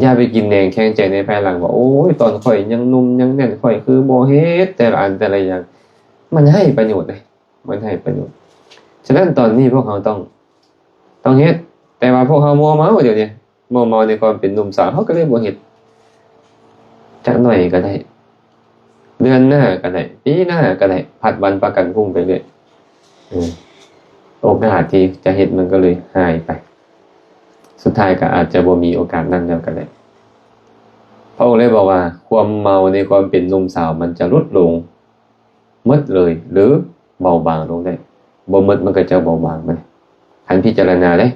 ຢ່າໄປກິນແໜງແຂງໃຈໃນພາຍຫຼັງວ່າ ໂອ້ຍ ຕອນຂ້ອຍຍັງໜຸ່ມຍັງແໜ້ນ ຂ້ອຍຄືບໍ່ເຮັດແຕ່ລະອັນແຕ່ລະຢ່າງ ມັນໄຮ້ປະໂຫຍດເດ້ ມັນໄຮ້ປະໂຫຍດ. ສະນັ້ນຕອນນີ້ພວກເຮົາຕ້ອງ ຕ້ອງເຮັດ ແຕ່ວ່າພວກເຮົາມົວເມົາດຽວນີ້ ມົວເມົາໃນຄວາມເປັນໜຸ່ມສາວ ເຮົາກໍເລີຍບໍ່ເຮັດ ຈັກໜ້ອຍກໍໄດ້ ເດືອນໜ້າກໍໄດ້ ປີໜ້າກໍໄດ້ ຜັດວັນປະກັນພຸ້ງໄປເລື້ອຍ ເອີ ໂອກາດທີ່ຈະເຮັດມັນກໍເລີຍຫາຍໄປ ສຸດທ້າຍກໍອາດຈະບໍ່ມີໂອກາດນັ້ນແລ້ວກໍໄດ້. ພະອົງເລີຍບອກວ່າ ຄວາມເມົາໃນຄວາມເປັນໜຸ່ມສາວມັນຈະຫຼຸດລົງໝົດເລີຍ ຫຼື ເບົາບາງລົງໄດ້ ບໍ່ໝົດມັນກໍຈະເບົາບາງໄປ ຄັນພິຈາລະນາເດ້.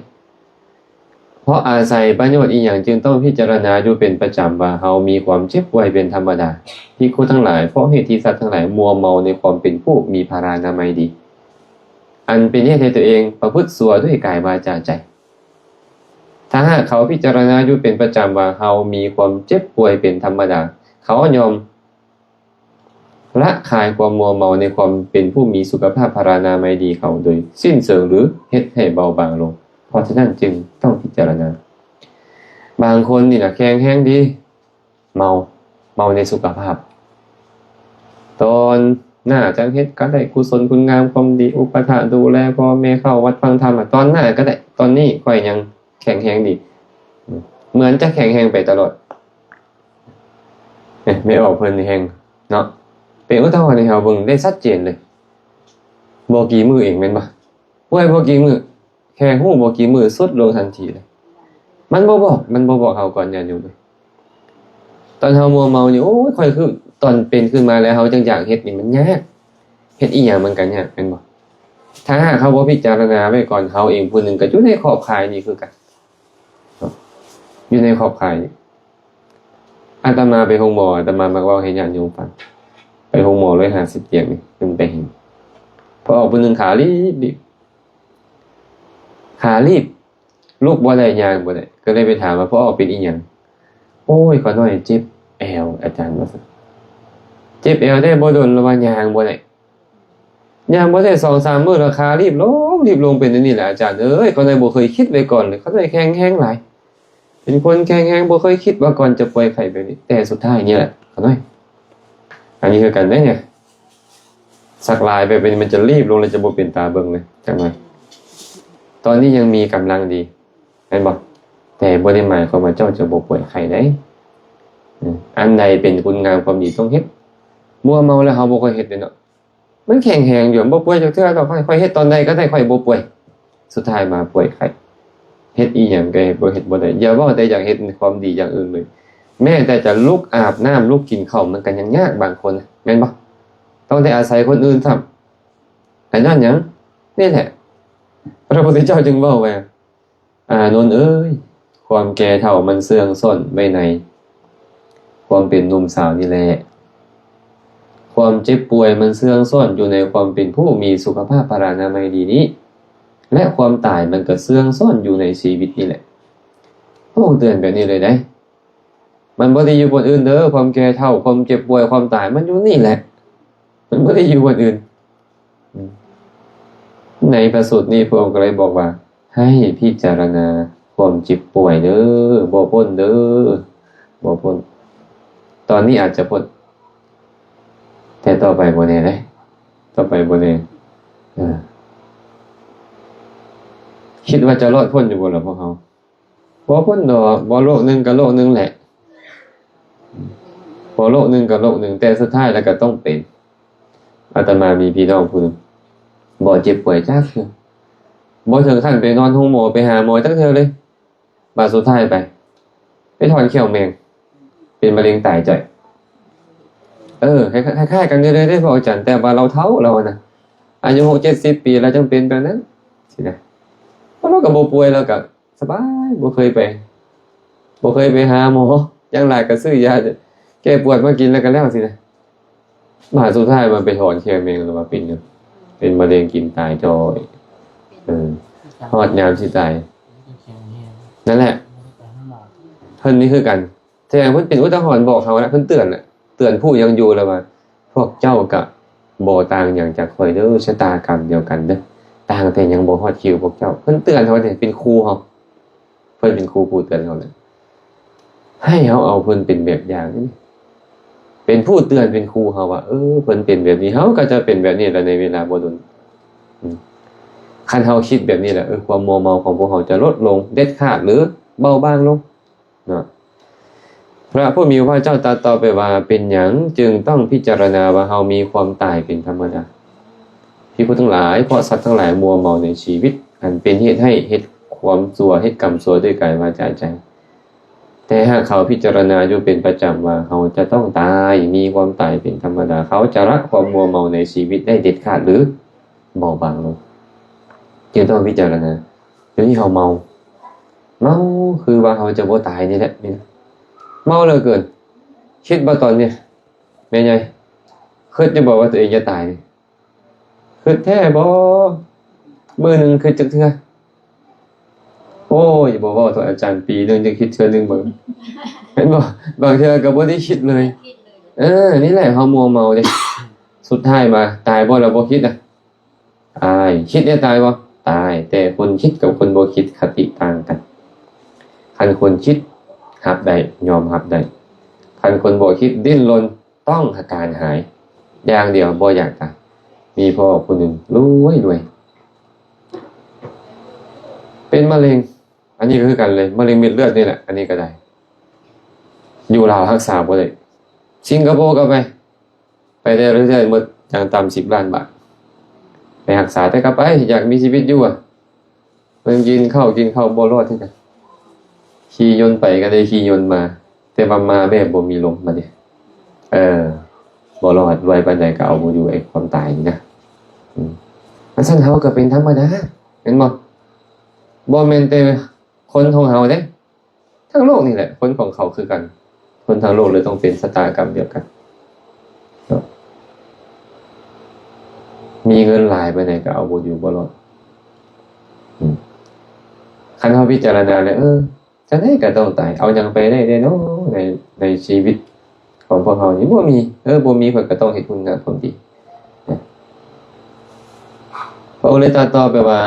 ເພາະອາໄສປະໂຫຍດອີ່ຫຍັງຈຶ່ງຕ້ອງພິຈາລະນາຢູ່ເປັນປະຈຳວ່າ ເຮົາມີຄວາມເຈັບປ່ວຍເປັນທຳມະດາ? ພິກຂຸທັງຫຼາຍ, ເພາະເຫດທີ່ສັດທັງຫຼາຍມົວເມົາໃນຄວາມເປັນຜູ້ມີພະລານາໄມດີ, ອັນເປັນເຫດໃຫ້ຕົວເອງປະພຶດຊົ່ວດ້ວຍກາຍວາຈາໃຈ. ຖ້າຫາກເຂົາພິຈາລະນາຢູ່ເປັນປະຈຳວ່າ ເຮົາມີຄວາມເຈັບປ່ວຍເປັນທຳມະດາ, ເຂົາຍ່ອມ ລະຄາຍຄວາມມົວເມົາໃນຄວາມເປັນຜູ້ມີສຸຂະພາບພະລານາໄມດີເຂົາໂດຍສິ້ນເຊີງ ຫຼື ເຮັດໃຫ້ເບົາບາງລົງ. ເພາະສະນັ້ນຈຶ່ງຕ້ອງພິຈາລະນາ. ບາງຄົນນີ້ນະແຂງແຮງດີ ເມົາ ເມົາໃນສຸຂະພາບ. ຕອນໜ້າຈັ່ງເຮັດກໍໄດ້ ກຸສົນຄຸນງາມຄວາມດີ ອຸປະຖາກດູແລພໍ່ແມ່ ເຂົ້າວັດຟັງທຳ ຕອນໜ້າກໍໄດ້ ຕອນນີ້ຂ້ອຍຍັງແຂງແຮງດີ ເໝືອນຈະແຂງແຮງໄປຕະຫຼອດ. ເອີ ແມ່ອອກເພິ່ນແຮງເນາະ ເປັນອຸທາຫອນໃຫ້ເຮົາເບິ່ງໄດ້ຊັດເຈນເລີຍ. ບໍ່ກີ່ມື້ເອງແມ່ນບໍ່? ປ່ວຍບໍ່ກີ່ມື້ ແຄ່ຮູ້ບໍ່ກີ່ມື້ ຊຸດລົງທັນທີເລີຍ. ມັນບໍ່ບອກ ມັນບໍ່ບອກເຮົາກ່ອນ ຍາດໂຍມເອີຍ. ຕອນເຮົາມົວເມົານີ້ ໂອ້ຍ ຂ້ອຍຄື ຕອນເປັນຂຶ້ນມາແລ້ວ ເຮົາຈັ່ງຢາກເຮັດນີ້ ມັນຍາກ. ເຮັດອີ່ຫຍັງມັນກໍຍາກ ແມ່ນບໍ່? ຖ້າຫາກເຮົາບໍ່ພິຈາລະນາໄວ້ກ່ອນ ເຮົາເອງຜູ້ໜຶ່ງກໍຢູ່ໃນຂອບຂ່າຍນີ້ຄືກັນ. ເນາະ ຢູ່ໃນຂອບຂ່າຍນີ້. ອາດຕະມາໄປໂຮງໝໍ ອາດຕະມາມັກເວົ້າໃຫ້ຍາດໂຍມຟັງ. ໄປໂຮງໝໍ ຮ້ອຍຫ້າສິບຕຽງນີ້ ເພິ່ນໄປເຫັນ ພໍ່ອອກຜູ້ໜຶ່ງຂາລີບໆ ຂາລີບ ລຸກບໍ່ໄດ້ ຍ່າງບໍ່ໄດ້ ກໍເລີຍໄປຖາມວ່າ ພໍ່ອອກເປັນອີ່ຫຍັງ? ໂອ້ຍ ຂ້ານ້ອຍເຈັບແອວ ອາຈານ ວ່າຊັ້ນ. ເຈັບແອວໄດ້ບໍ່ດົນ ລະວ່າຍ່າງບໍ່ໄດ້ ຍ່າງບໍ່ໄດ້ສອງສາມມື້ລະ ຂາລີບລົງ ລີບລົງ ເປັນອັນນີ້ແຫຼະ ອາຈານເອີຍ. ຂ້ານ້ອຍບໍ່ເຄີຍຄິດໄວ້ກ່ອນເລີຍ ຂ້ານ້ອຍແຂງແຮງຫຼາຍ ເປັນຄົນແຂງແຮງ ບໍ່ເຄີຍຄິດວ່າກ່ອນຈະປ່ວຍໄຂ້ແບບນີ້ ແຕ່ສຸດທ້າຍນີ້ແຫຼະ ຂ້ານ້ອຍ. ອັນນີ້ຄືກັນເດ້ ສັກຫຼາຍແບບນີ້ ມັນຈະລີບລົງ ແລ້ວຈະບໍ່ເປັນຕາເບິ່ງເລີຍ ຈັກໜ້ອຍ. ຕອນນີ້ຍັງມີກຳລັງດີ ແມ່ນບໍ່? ແຕ່ບໍ່ໄດ້ໝາຍຄວາມວ່າເຈົ້າຈະບໍ່ປ່ວຍໄຂ້ໄດ້. ເອີ ອັນໃດເປັນຄຸນງາມຄວາມດີຕ້ອງເຮັດ. ມົວເມົາແລ້ວເຮົາບໍ່ຄ່ອຍເຮັດເດ້ເນາະ. ມັນແຂງແຮງຢູ່ ບໍ່ປ່ວຍຈັກເທື່ອດອກ. ຂ້ອຍ ຂ້ອຍເຮັດຕອນໃດກໍໄດ້ ຂ້ອຍບໍ່ປ່ວຍ. ສຸດທ້າຍມາປ່ວຍໄຂ້. ເຮັດອີ່ຫຍັງກໍເຮັດ ບໍ່ເຮັດບໍ່ໄດ້. ຢ່າເວົ້າແຕ່ຢາກເຮັດຄວາມດີຢ່າງອື່ນເລີຍ. ແມ້ແຕ່ຈະລຸກອາບນ້ຳ ລຸກກິນເຂົ້າ ມັນກໍຍັງຍາກບາງຄົນ ແມ່ນບໍ່? ຕ້ອງໄດ້ອາໄສຄົນອື່ນຊ້ຳ. ແຕ່ຍ້ອນຫຍັງ? ນີ້ແຫຼະ ພະພຸດທະເຈົ້າຈຶ່ງເວົ້າວ່າ ອານົນເອີຍ, ຄວາມແກ່ເຖົ້າມັນເຊື່ອງຊ້ອນໄວ້ໃນຄວາມເປັນໜຸ່ມສາວນີ້ແຫຼະ. ຄວາມເຈັບປ່ວຍມັນເຊື່ອງຊ້ອນຢູ່ໃນຄວາມເປັນຜູ້ມີສຸຂະພາບພະລານາໄມດີນີ້ ແລະ ຄວາມຕາຍມັນກໍເຊື່ອງຊ້ອນຢູ່ໃນຊີວິດນີ້ແຫຼະ. ພະອົງເຕືອນແບບນີ້ເລີຍເດ້. ມັນບໍ່ໄດ້ຢູ່ບ່ອນອື່ນເດີ, ຄວາມແກ່ເຖົ້າ, ຄວາມເຈັບປ່ວຍ, ຄວາມຕາຍ, ມັນຢູ່ນີ້ແຫຼະ. ມັນບໍ່ໄດ້ຢູ່ບ່ອນອື່ນ. ໃນພະສູດນີ້ ພະອົງກໍເລີຍບອກວ່າ ໃຫ້ພິຈາລະນາຄວາມເຈັບປ່ວຍເດີ, ບໍ່ພົ້ນເດີ, ບໍ່ພົ້ນ. ຕອນນີ້ອາດຈະພົ້ນ, ແຕ່ຕໍ່ໄປບໍ່ແນ່ເດ້, ຕໍ່ໄປບໍ່ແນ່. ເອີ, ຄິດວ່າຈະລອດພົ້ນຢູ່ບໍ່ລະພວກເຮົາ? ບໍ່ພົ້ນດອກ, ບໍ່ໂລກໜຶ່ງກໍໂລກໜຶ່ງແຫຼະ, ບໍ່ໂລກໜຶ່ງກໍໂລກໜຶ່ງ, ແຕ່ສຸດທ້າຍແລ້ວກໍຕ້ອງເປັນ. ອາດຕະມາມີພີ່ນ້ອງຜູ້ໜຶ່ງ ບໍ່ເຈັບປ່ວຍຈັກເທື່ອ, ບໍ່ເຖິງຂັ້ນໄປນອນໂຮງໝໍ, ໄປຫາໝໍຈັກເທື່ອເລີຍ. ບາດສຸດທ້າຍໄປ, ໄປຖອນແຂ້ວແມງ, ເປັນມະເຮັງຕາຍຈ້ອຍ. ເອີ, ຄ້າຍໆກັນເລີຍເດ້ພະອາຈານ, ແຕ່ວ່າລາວເຖົ້າແລ້ວນະ, ອາຍຸຫົກເຈັດສິບປີແລ້ວຈັ່ງເປັນແບບນັ້ນ. ຊີ້ນະ, ລາວກໍບໍ່ປ່ວຍ ລາວກໍສະບາຍ ບໍ່ເຄີຍໄປ ບໍ່ເຄີຍໄປຫາໝໍ ຢ່າງຫຼາຍກໍຊື້ຢາແກ້ປວດມາກິນ ແລ້ວກໍແລ້ວຊີ້ນະ. ມາສຸດທ້າຍມາໄປຖອນແຂ້ວແມ່ງ ຫຼືວ່າເປັນຫຍັງ ເປັນມະເຮັງກິນຕາຍຈ້ອຍ. ເອີ ຮອດຍາມຊິຕາຍ ນັ້ນແຫຼະ ເພິ່ນນີ້ຄືກັນ. ແສດງເພິ່ນເປັນອຸທາຫອນບອກເຮົານະ ເພິ່ນເຕືອນນະ ເຕືອນຜູ້ຍັງຢູ່ແລ້ວວ່າ ພວກເຈົ້າກະບໍ່ຕ່າງຫຍັງຈາກຂ້ອຍເດີ ຊະຕາກຳດຽວກັນເດີ ຕ່າງແຕ່ຍັງບໍ່ຮອດຄິວພວກເຈົ້າ. ເພິ່ນເຕືອນເຮົາເດ ເປັນຄູເຮົາ ເພິ່ນເປັນຄູຜູ້ເຕືອນເຮົານະ ໃຫ້ເຮົາເອົາເພິ່ນເປັນແບບຢ່າງ ເປັນຜູ້ເຕືອນ ເປັນຄູເຮົາວ່າ ເອີ ເພິ່ນເປັນແບບນີ້ ເຮົາກໍຈະເປັນແບບນີ້ລະ ໃນເວລາບໍ່ດົນ. ອືມ ຄັນເຮົາຄິດແບບນີ້ລະ ເອີ ຄວາມມົວເມົາຂອງພວກເຮົາຈະລົດລົງເດັດຂາດ ຫຼື ເບົາບາງລົງ ເນາະ. ພະຜູ້ມີພະພາກເຈົ້າຕັດຕໍ່ໄປວ່າ ເປັນຫຍັງຈຶ່ງຕ້ອງພິຈາລະນາວ່າເຮົາມີຄວາມຕາຍເປັນທຳມະດາ? ພິກຂຸທັງຫຼາຍ, ເພາະສັດທັງຫຼາຍມົວເມົາໃນຊີວິດ ອັນເປັນເຫດໃຫ້ເຮັດຄວາມຊົ່ວ, ເຮັດກຳຊົ່ວດ້ວຍກາຍ, ວາຈາ, ໃຈ. ແຕ່ຫາກເຂົາພິຈາລະນາຢູ່ເປັນປະຈຳວ່າເຮົາຈະຕ້ອງຕາຍ, ມີຄວາມຕາຍເປັນທຳມະດາ, ເຂົາຈະລະຄວາມມົວເມົາໃນຊີວິດໄດ້ເດັດຂາດ ຫຼື ເບົາບາງລົງ. ຈຶ່ງຕ້ອງພິຈາລະນາ. ດຽວນີ້ເຮົາເມົາ, ເມົາຄືວ່າເຮົາຈະບໍ່ຕາຍນີ້ແຫຼະ, ນີ້ນະ ເມົາເຫຼືອເກີນ. ຄິດບໍ່ຕອນນີ້ ແມ່ໃຫຍ່ ຄິດຢູ່ບໍ່ວ່າຕົວເອງຈະຕາຍນີ້? ຄິດແທ້ບໍ່? ມື້ໜຶ່ງຄິດຈັກເທື່ອ? ໂອ້ຍ ບໍ່ເວົ້າເຖາະອາຈານ, ປີໜຶ່ງຈັ່ງຄິດເທື່ອໜຶ່ງເບິ່ງ. ເຫັນບໍ່? ບາງເທື່ອກໍບໍ່ໄດ້ຄິດເລີຍ. ເອີ ນີ້ແຫຼະ ເຮົາມົວເມົາເດ້. ສຸດທ້າຍມາຕາຍບໍ່ລະບໍ່ຄິດນະ? ອາຍ ຄິດແລ້ວຕາຍບໍ່? ຕາຍ. ແຕ່ຄົນຄິດກັບຄົນບໍ່ຄິດຄະຕິຕ່າງກັນ. ຄັນຄົນຄິດຮັບໄດ້, ຍອມຮັບໄດ້. ຄັນຄົນບໍ່ຄິດ, ດີ້ນລົນ, ຕ້ອງການຫາຍຢ່າງດຽວ, ບໍ່ຢາກຕາຍ. ມີພໍ່ຜູ້ໜຶ່ງລວຍໆ ເປັນມະເຮັງ, ອັນນີ້ກໍຄືກັນເລີຍ, ມະເຮັງເມັດເລືອດນີ້ແຫຼະ, ອັນນີ້ກໍໄດ້. ຢູ່ລາວຮັກສາບໍ່ໄດ້, ສິງກະໂປກໍໄປ. ໄປໄດ້ເລື້ອຍໆ ໝົດຢ່າງຕ່ຳສິບລ້ານບາດ ໄປຮັກສາ. ແຕ່ກໍໄປ ຢາກມີຊີວິດຢູ່ອະ, ເບິ່ງກິນເຂົ້າ ກິນເຂົ້າບໍ່ລອດຄືກັນ. ຂີ່ຍົນໄປກໍໄດ້ຂີ່ຍົນມາ, ແຕ່ວ່າມາແບບບໍ່ມີລົມບາດນີ້. ເອີ ບໍ່ລອດ, ໄວປານໃດກໍເອົາບໍ່ຢູ່ ໄອ້ຄວາມຕາຍນີ້ນະ. ອືມ ອັນຊັ້ນເຮົາກໍເປັນທຳມະດາ ແມ່ນບໍ່? ບໍ່ແມ່ນແຕ່ຄົນຂອງເຮົາເດ້. ທັງໂລກນີ້ແຫຼະ ຄົນຂອງເຂົາຄືກັນ, ຄົນທັງໂລກເລີຍຕ້ອງເປັນຊະຕາກຳດຽວກັນເນາະ. ມີເງິນຫຼາຍປານໃດກໍເອົາບໍ່ຢູ່ບໍ່ລອດ. ອືມ ຄັນເຮົາພິຈາລະນາແລ້ວ ເອີ ຈັ່ງໃດກໍຕ້ອງຕາຍ, ເອົາຫຍັງໄປໄດ້ແດ່ເນາະ ໃນ ໃນຊີວິດຂອງພວກເຮົານີ້? ບໍ່ມີ. ເອີ ບໍ່ມີ ຂ້ອຍກໍຕ້ອງເຮັດຄຸນງາມຄວາມດີ. ພະອົງເລີຍຕັດຕໍ່ໄປວ່າ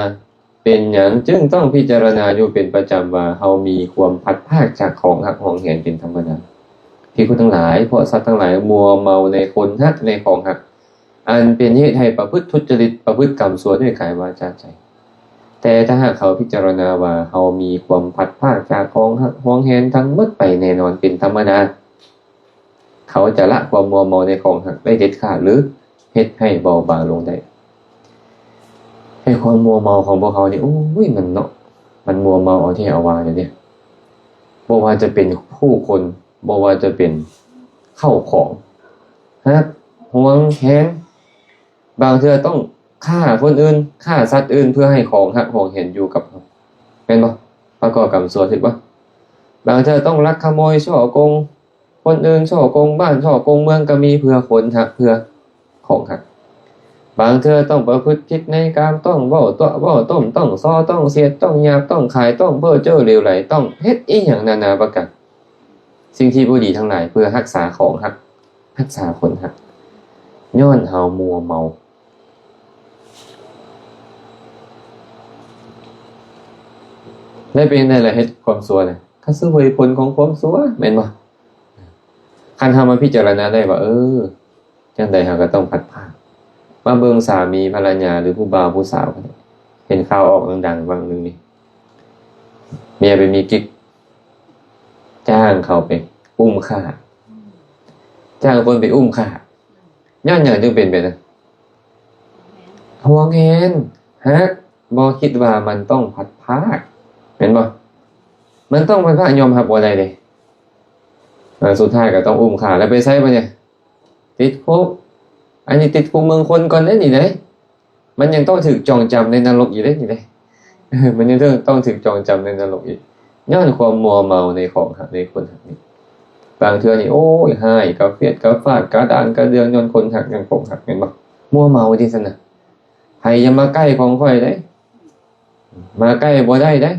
ເປັນຫຍັງຈຶ່ງຕ້ອງພິຈາລະນາຢູ່ເປັນປະຈຳວ່າເຮົາມີຄວາມພັດພາກຈາກຂອງຮັກຫວງແຫນເປັນທຳມະດາ? ພິກຂຸທັງຫຼາຍ, ເພາະສັດທັງຫຼາຍມົວເມົາໃນຄົນຮັກ ໃນຂອງຮັກ ອັນເປັນເຫດໃຫ້ປະພຶດທຸດຈະລິດ, ປະພຶດກຳຊົ່ວດ້ວຍກາຍ, ວາຈາ, ໃຈ. ແຕ່ຖ້າຫາກເຂົາພິຈາລະນາວ່າເຮົາມີຄວາມພັດພາກຈາກຂອງຮັກຫວງແຫນທັງໝົດໄປແນ່ນອນເປັນທຳມະດາ, ເຂົາຈະລະຄວາມມົວເມົາໃນຂອງຮັກໄດ້ເດັດຂາດ ຫຼື ເຮັດໃຫ້ເບົາບາງລົງໄດ້. ໃນຄວາມມົວເມົາຂອງພວກເຮົານີ້ ໂອ້ຍ ມັນເນາະ ມັນມົວເມົາເອົາແທ້ເອົາວ່າຢູ່ເດ້. ບໍ່ວ່າຈະເປັນຜູ້ຄົນ, ບໍ່ວ່າຈະເປັນເຂົ້າຂອງ, ຮັກຫວງແຫນ, ບາງເທື່ອຕ້ອງຂ້າຄົນອື່ນ, ຂ້າສັດອື່ນ ເພື່ອໃຫ້ຂອງຮັກຫວງແຫນຢູ່ກັບເຮົາ, ແມ່ນບໍ່? ປະກອບກຳຊົ່ວ, ຖືກບໍ່? ບາງເທື່ອຕ້ອງລັກຂະໂມຍ, ສໍ້ໂກງ ຄົນອື່ນ, ສໍ້ໂກງບ້ານ, ສໍ້ໂກງເມືອງກໍມີ, ເພື່ອຄົນຮັກ, ເພື່ອຂອງຮັກ. ບາງເທື່ອຕ້ອງປະພຶດຜິດໃນກາມ, ຕ້ອງເວົ້າຕົວະເວົ້າຕົ້ມ, ຕ້ອງສໍ້, ຕ້ອງສຽດ, ຕ້ອງຫຍາບ, ຕ້ອງຂາຍ, ຕ້ອງເພີ້ເຈີ້ເຫຼວໄຫຼ, ຕ້ອງເຮັດອີ່ຫຍັງນານາປະການ, ສິ່ງທີ່ບໍ່ດີທັງຫຼາຍ ເພື່ອຮັກສາຂອງຮັກ, ຮັກສາຄົນຮັກ, ຍ້ອນເຮົາມົວເມົາ. ແລະເປັນໃດລະເຮັດຄວາມຊົ່ວນະ? ກໍສະເຫວີຍຜົນຂອງຄວາມຊົ່ວ, ແມ່ນບໍ່? ຄັນເຮົາມາພິຈາລະນາໄດ້ວ່າ ເອີ ຈັ່ງໃດເຮົາກໍຕ້ອງພັດພາກ. ມາເບິ່ງສາມີພັນລະຍາ ຫຼື ຜູ້ບ່າວຜູ້ສາວ, ເຫັນຂ່າວອອກດັງໆ ຫວ່າງໜຶ່ງນີ້, ເມຍໄປມີກິກ, ຈ້າງເຂົາໄປອຸ້ມຂ້າ, ຈ້າງຄົນໄປອຸ້ມຂ້າ. ຍ້ອນຫຍັງຈຶ່ງເປັນແບບນັ້ນ? ຫວງແຫນ, ຮັກ, ບໍ່ຄິດວ່າມັນຕ້ອງພັດພາກ, ແມ່ນບໍ່? ມັນຕ້ອງພັດພາກ, ຍອມຮັບບໍ່ໄດ້ເດ້. ເອີ ສຸດທ້າຍກໍຕ້ອງອຸ້ມຂ້າ. ແລ້ວໄປໃສບາດນີ້? ຕິດຄຸກ. ອັນນີ້ຕິດຄຸກເມືອງຄົນກ່ອນເດ້ນີ້ເດ້. ມັນຍັງຕ້ອງຖືກຈອງຈຳໃນນະລົກອີກເດ້ນີ້ເດ້. ມັນຍັງຕ້ອງຖືກຈອງຈຳໃນນະລົກອີກ ຍ້ອນຄວາມມົວເມົາໃນຂອງຮັກ ໃນຄົນຮັກນີ້. ບາງເທື່ອນີ້ ໂອ້ຍ ຮ້າຍກະຟຽດກະຟາດ ກະດ້ານກະເດືອງ ຍ້ອນຄົນຮັກ ຍ້ອນຂອງຮັກ ແມ່ນບໍ່? ມົວເມົາຈັ່ງຊັ້ນນະ. ໃຜຢ່າມາໃກ້ຂອງຂ້ອຍເດ້ ມາໃກ້ບໍ່ໄດ້ເດ້.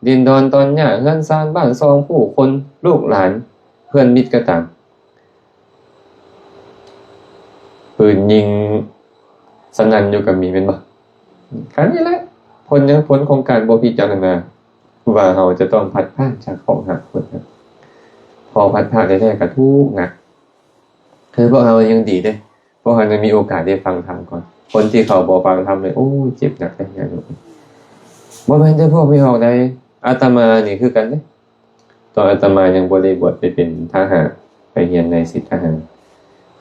ດິນດອນຕອນຫຍ້າ ເຮືອນຊານບ້ານຊ່ອງ ຜູ້ຄົນ ລູກຫຼານ ເພື່ອນມິດກໍຕາມ ປືນຍິງສະໜັ່ນຢູ່ກໍມີ ແມ່ນບໍ່? ອັນນີ້ແຫຼະ ຜົນ ຍັງຜົນຂອງການບໍ່ພິຈາລະນາວ່າເຮົາຈະຕ້ອງພັດພາກຈາກຂອງຮັກຄົນຮັກ. ພໍພັດພາກແທ້ໆກໍທຸກໜັກ. ຄືພວກເຮົາຍັງດີເດ້ ພວກເຮົາຍັງມີໂອກາດໄດ້ຟັງທຳກ່ອນ. ຄົນທີ່ເຂົາບໍ່ຟັງທຳເລີຍ ໂອ້ຍ ເຈັບໜັກເດ້ ຍາດໂຍມ. ບໍ່ແມ່ນແຕ່ພວກພີ່ນ້ອງໃດ ອາດຕະມານີ້ຄືກັນເດ້. ຕອນອາດຕະມາຍັງບໍ່ໄດ້ບວດ ໄປເປັນທະຫານ ໄປຮຽນໃນສິດທະຫານ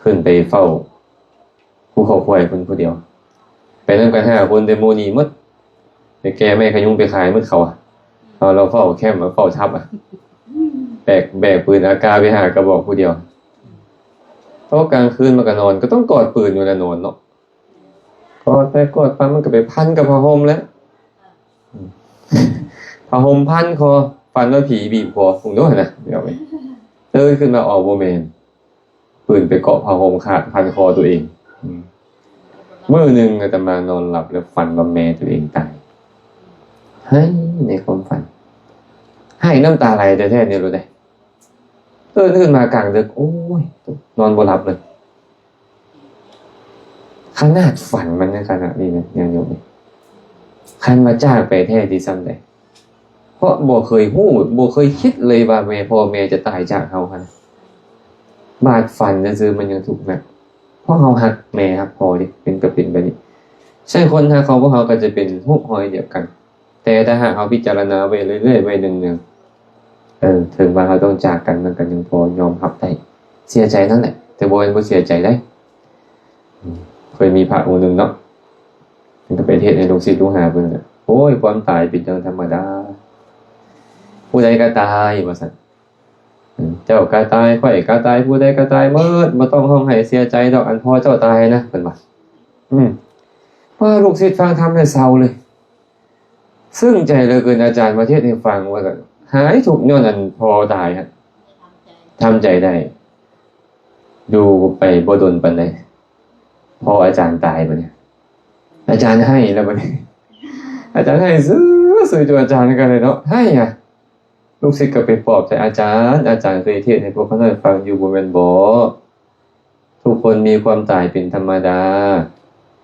ຂຶ້ນໄປເຝົ້າພູເຂົາຄວາຍພຸ້ນຜູ້ດຽວ ໄປນຳກັນຫ້າຄົນ ແຕ່ໝູ່ໜີໝົດ ໄປແກ່ໄມ້ຂະຍຸງໄປຂາຍໝົດເຂົາ. ເຮົາລະເຝົ້າແຄ້ມ ເຝົ້າທັບ ແບກ ແບກປືນອາກາໄປຫ້າກະບອກຜູ້ດຽວ. ຕອນກາງຄືນມາກະນອນ ກໍຕ້ອງກອດປືນຢູ່ລະນອນເນາະ. ກອດໄປກອດມາ ມັນກໍໄປພັນກັບຜ້າຫົ່ມແຫຼະ. ຜ້າຫົ່ມພັນຄໍ ຝັນວ່າຜີບີບຄໍ ພຸ້ນໂດນນະ ຕື່ນຂຶ້ນມາ ເອົາ ບໍ່ແມ່ນ ປືນໄປເກາະຜ້າຫົ່ມຂາດ ພັນຄໍຕົວເອງ. ມື້ໜຶ່ງອາດຕະມານອນຫຼັບແລ້ວຝັນວ່າແມ່ຕົວເອງຕາຍ. ໄຫ້ໃນຄວາມຝັນ ໄຫ້ນ້ຳຕາໄຫຼແທ້ໆນີ້ໂລດເດ້. ຕື່ນຂຶ້ນມາກາງດຶກ ໂອ້ຍ ນອນບໍ່ຫຼັບເລີຍ. ຂະໜາດຝັນມັນຍັງຂະໜາດນີ້ນະ ຍາດໂຍມ. ຄັນວ່າຈາກໄປແທ້ຊິສ່ຳໃດ? ເພາະບໍ່ເຄີຍຮູ້ ບໍ່ເຄີຍຄິດເລີຍວ່າແມ່ ພໍ່ແມ່ຈະຕາຍຈາກເຮົາຫັ້ນ. ບາດຝັນຊື່ໆ ມັນຍັງທຸກໜັກ ເພາະເຮົາຮັກແມ່ຮັກພໍ່ເດ້ ເປັນກໍເປັນແບບນີ້. ໃຊ່ ຄົນຮັກຂອງພວກເຮົາກໍຈະເປັນຮູບຮອຍດຽວກັນ. ແຕ່ຖ້າຫາກເຮົາພິຈາລະນາໄວ້ເລື້ອຍໆ ໄວ້ເນືອງໆ ເອີ ເຖິງວ່າເຮົາຕ້ອງຈາກກັນ ມັນກໍຍັງພໍຍອມຮັບໄດ້. ເສຍໃຈນັ້ນແຫຼະ ແຕ່ບໍ່ແມ່ນບໍ່ເສຍໃຈໃດ. ເຄີຍມີພະອົງໜຶ່ງເນາະ ເພິ່ນກໍໄປເທດໃຫ້ລູກສິດລູກຫາເພິ່ນ. ໂອ້ຍ ຄວາມຕາຍເປັນເລື່ອງທຳມະດາ ຜູ້ໃດກໍຕາຍ ວ່າຊັ້ນ. ເຈົ້າກໍຕາຍ ຂ້ອຍກໍຕາຍ ຜູ້ໃດກໍຕາຍໝົດ ບໍ່ຕ້ອງຮ້ອງໄຫ້ເສຍໃຈດອກ ອັນພໍ່ເຈົ້າຕາຍນະ ເພິ່ນວ່າ. ອືມ ພໍລູກສິດຟັງທຳແລ້ວເສົ້າເລີຍ. ຊຶ້ງໃຈເຫຼືອເກີນ ອາຈານມາເທດໃຫ້ຟັງວ່າຊັ້ນ ຫາຍທຸກຍ້ອນອັນພໍ່ຕາຍຫັ້ນ. ທຳໃຈໄດ້ ຢູ່ໄປບໍ່ດົນປານໃດ ພໍອາຈານຕາຍບັດນີ້ ອາຈານໄຫ້ແລ້ວບັດນີ້. ອາຈານໄຫ້ຊື່ໆ ຈົນອາຈານກໍເລີຍເນາະ ໄຫ້ອະ. ລູກສິດກໍໄປປອບໃຈອາຈານ ອາຈານເຄີຍເທດໃຫ້ພວກຂ້ານ້ອຍຟັງຢູ່ບໍ່ແມ່ນບໍ? ທຸກຄົນມີຄວາມຕາຍເປັນທຳມະດາ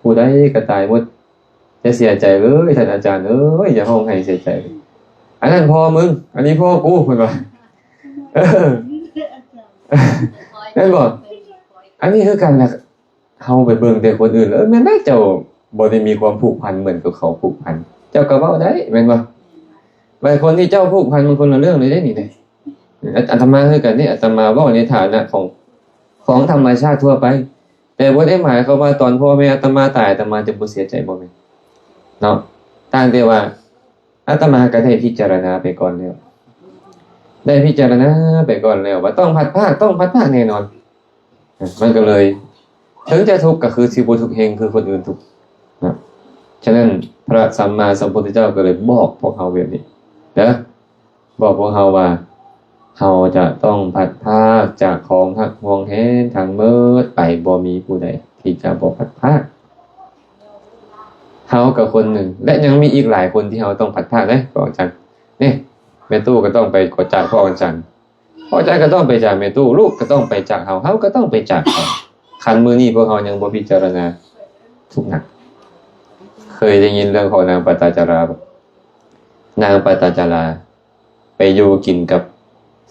ຜູ້ໃດກໍຕາຍໝົດ ຢ່າເສຍໃຈເລີຍ ທ່ານອາຈານເອີຍ ຢ່າຮ້ອງໄຫ້ເສຍໃຈ. ອັນນັ້ນພໍ່ມຶງ ອັນນີ້ພໍ່ກູ ເພິ່ນວ່າ. ເອີ ແມ່ນບໍ່? ອັນນີ້ຄືກັນນະ ເຮົາໄປເບິ່ງແຕ່ຄົນອື່ນ ເອີ ແມ່ນແຫຼະ ເຈົ້າບໍ່ໄດ້ມີຄວາມຜູກພັນເໝືອນກັບເຂົາຜູກພັນ ເຈົ້າກໍເວົ້າໄດ້ ແມ່ນບໍ່? ບາງຄົນທີ່ເຈົ້າຜູກພັນມັນຄົນລະເລື່ອງເລີຍເດ້ນີ້ເດ້. ອາ ອາດຕະມາຄືກັນເດ້ ອາດຕະມາເວົ້າໃນຖານະຂອງ ຂອງທຳມະຊາດທົ່ວໄປ ແຕ່ບໍ່ໄດ້ໝາຍຄວາມວ່າຕອນພໍ່ແມ່ອາດຕະມາຕາຍ ອາດຕະມາຈະບໍ່ເສຍໃຈ ບໍ່ແມ່ນເນາະ. ຕ່າງແຕ່ວ່າອາດຕະມາກໍໄດ້ພິຈາລະນາໄປກ່ອນແລ້ວ ໄດ້ພິຈາລະນາໄປກ່ອນແລ້ວວ່າຕ້ອງພັດພາກ ຕ້ອງພັດພາກແນ່ນອນ. ມັນກໍເລີຍ ເຖິງຈະທຸກກໍຄືຊິບໍ່ທຸກແຮງຄືຄົນອື່ນທຸກນະ. ສະນັ້ນ ພະສຳມາສຳພຸດທະເຈົ້າກໍເລີຍບອກພວກເຮົາແບບນີ້ເດີ ບອກພວກເຮົາວ່າ ເຮົາຈະຕ້ອງພັດພາກຈາກຂອງຮັກຫວງແຫນທັງໝົດໄປ ບໍ່ມີຜູ້ໃດທີ່ຈະບໍ່ພັດພາກ. ເຮົາກໍຄົນໜຶ່ງ ແລະ ຍັງມີອີກຫຼາຍຄົນທີ່ເຮົາຕ້ອງພັດພາກເດ້ ພວກອາຈານ. ນີ້ ແມ່ຕູ້ກໍຕ້ອງໄປ ກໍຈາກພວກອາຈານ ພວກເຈົ້າກໍຕ້ອງໄປຈາກແມ່ຕູ້ ລູກກໍຕ້ອງໄປຈາກເຮົາ ເຮົາກໍຕ້ອງໄປຈາກເຂົາ. ຄັນມື້ນີ້ພວກເຮົາຍັງບໍ່ພິຈາລະນາ ທຸກໜັກ. ເຄີຍໄດ້ຍິນເລື່ອງຂອງນາງປະຕາຈາລາບໍ່? ນາງປະຕາຈາລາໄປຢູ່ກິນກັບ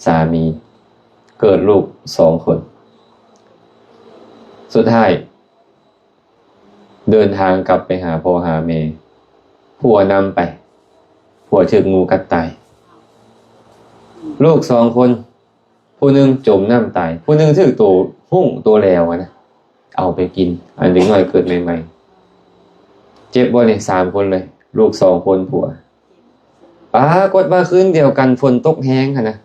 ສາມີ ເກີດລູກສອງຄົນ ສຸດທ້າຍ ເດີນທາງກັບໄປຫາພໍ່ຫາແມ່ ຜົວນຳໄປ ຜົວຖືກງູກັດຕາຍ. ລູກສອງຄົນ ຜູ້ໜຶ່ງຈົມນ້ຳຕາຍ ຜູ້ໜຶ່ງຖືກໂຕຮຸ້ງໂຕແຫຼວຫັ້ນນະເອົາໄປກິນ. ອັນເດັກນ້ອຍເກີດໃໝ່ໆ ເຈັບບໍ່ນີ້? ສາມຄົນເລີຍ ລູກສອງຄົນ ຜົວ. ປາກົດວ່າຄືນດຽວກັນຝົນຕົກແຮງຫັ້ນນະ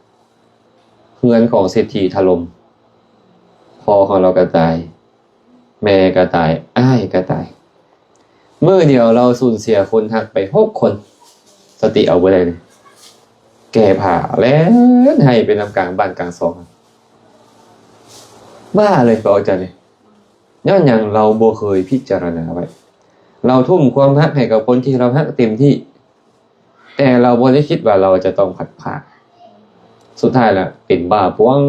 ເຮືອນຂອງເສດຖີຖະຫຼົ່ມ ພໍ່ຂອງລາວກໍຕາຍ ແມ່ກໍຕາຍ ອ້າຍກໍຕາຍ. ມື້ດຽວລາວສູນເສຍຄົນຮັກໄປຫົກຄົນ ສະຕິເອົາບໍ່ໄດ້ເລີຍ ແກ້ຜ້າແລ່ນໄຫ້ໄປນຳກາງບ້ານກາງຊ່ອງ ບ້າເລີຍ ພະອາຈານນີ້. ຍ້ອນຫຍັງ? ເຮົາບໍ່ເຄີຍພິຈາລະນາໄວ້. ເຮົາທຸ່ມຄວາມຮັກໃຫ້ກັບຄົນທີ່ເຮົາຮັກເຕັມທີ່ ແຕ່ເຮົາບໍ່ໄດ້ຄິດວ່າເຮົາຈະຕ້ອງພັດພາກ. ສຸດທ້າຍລະເປັນບ້າປວງ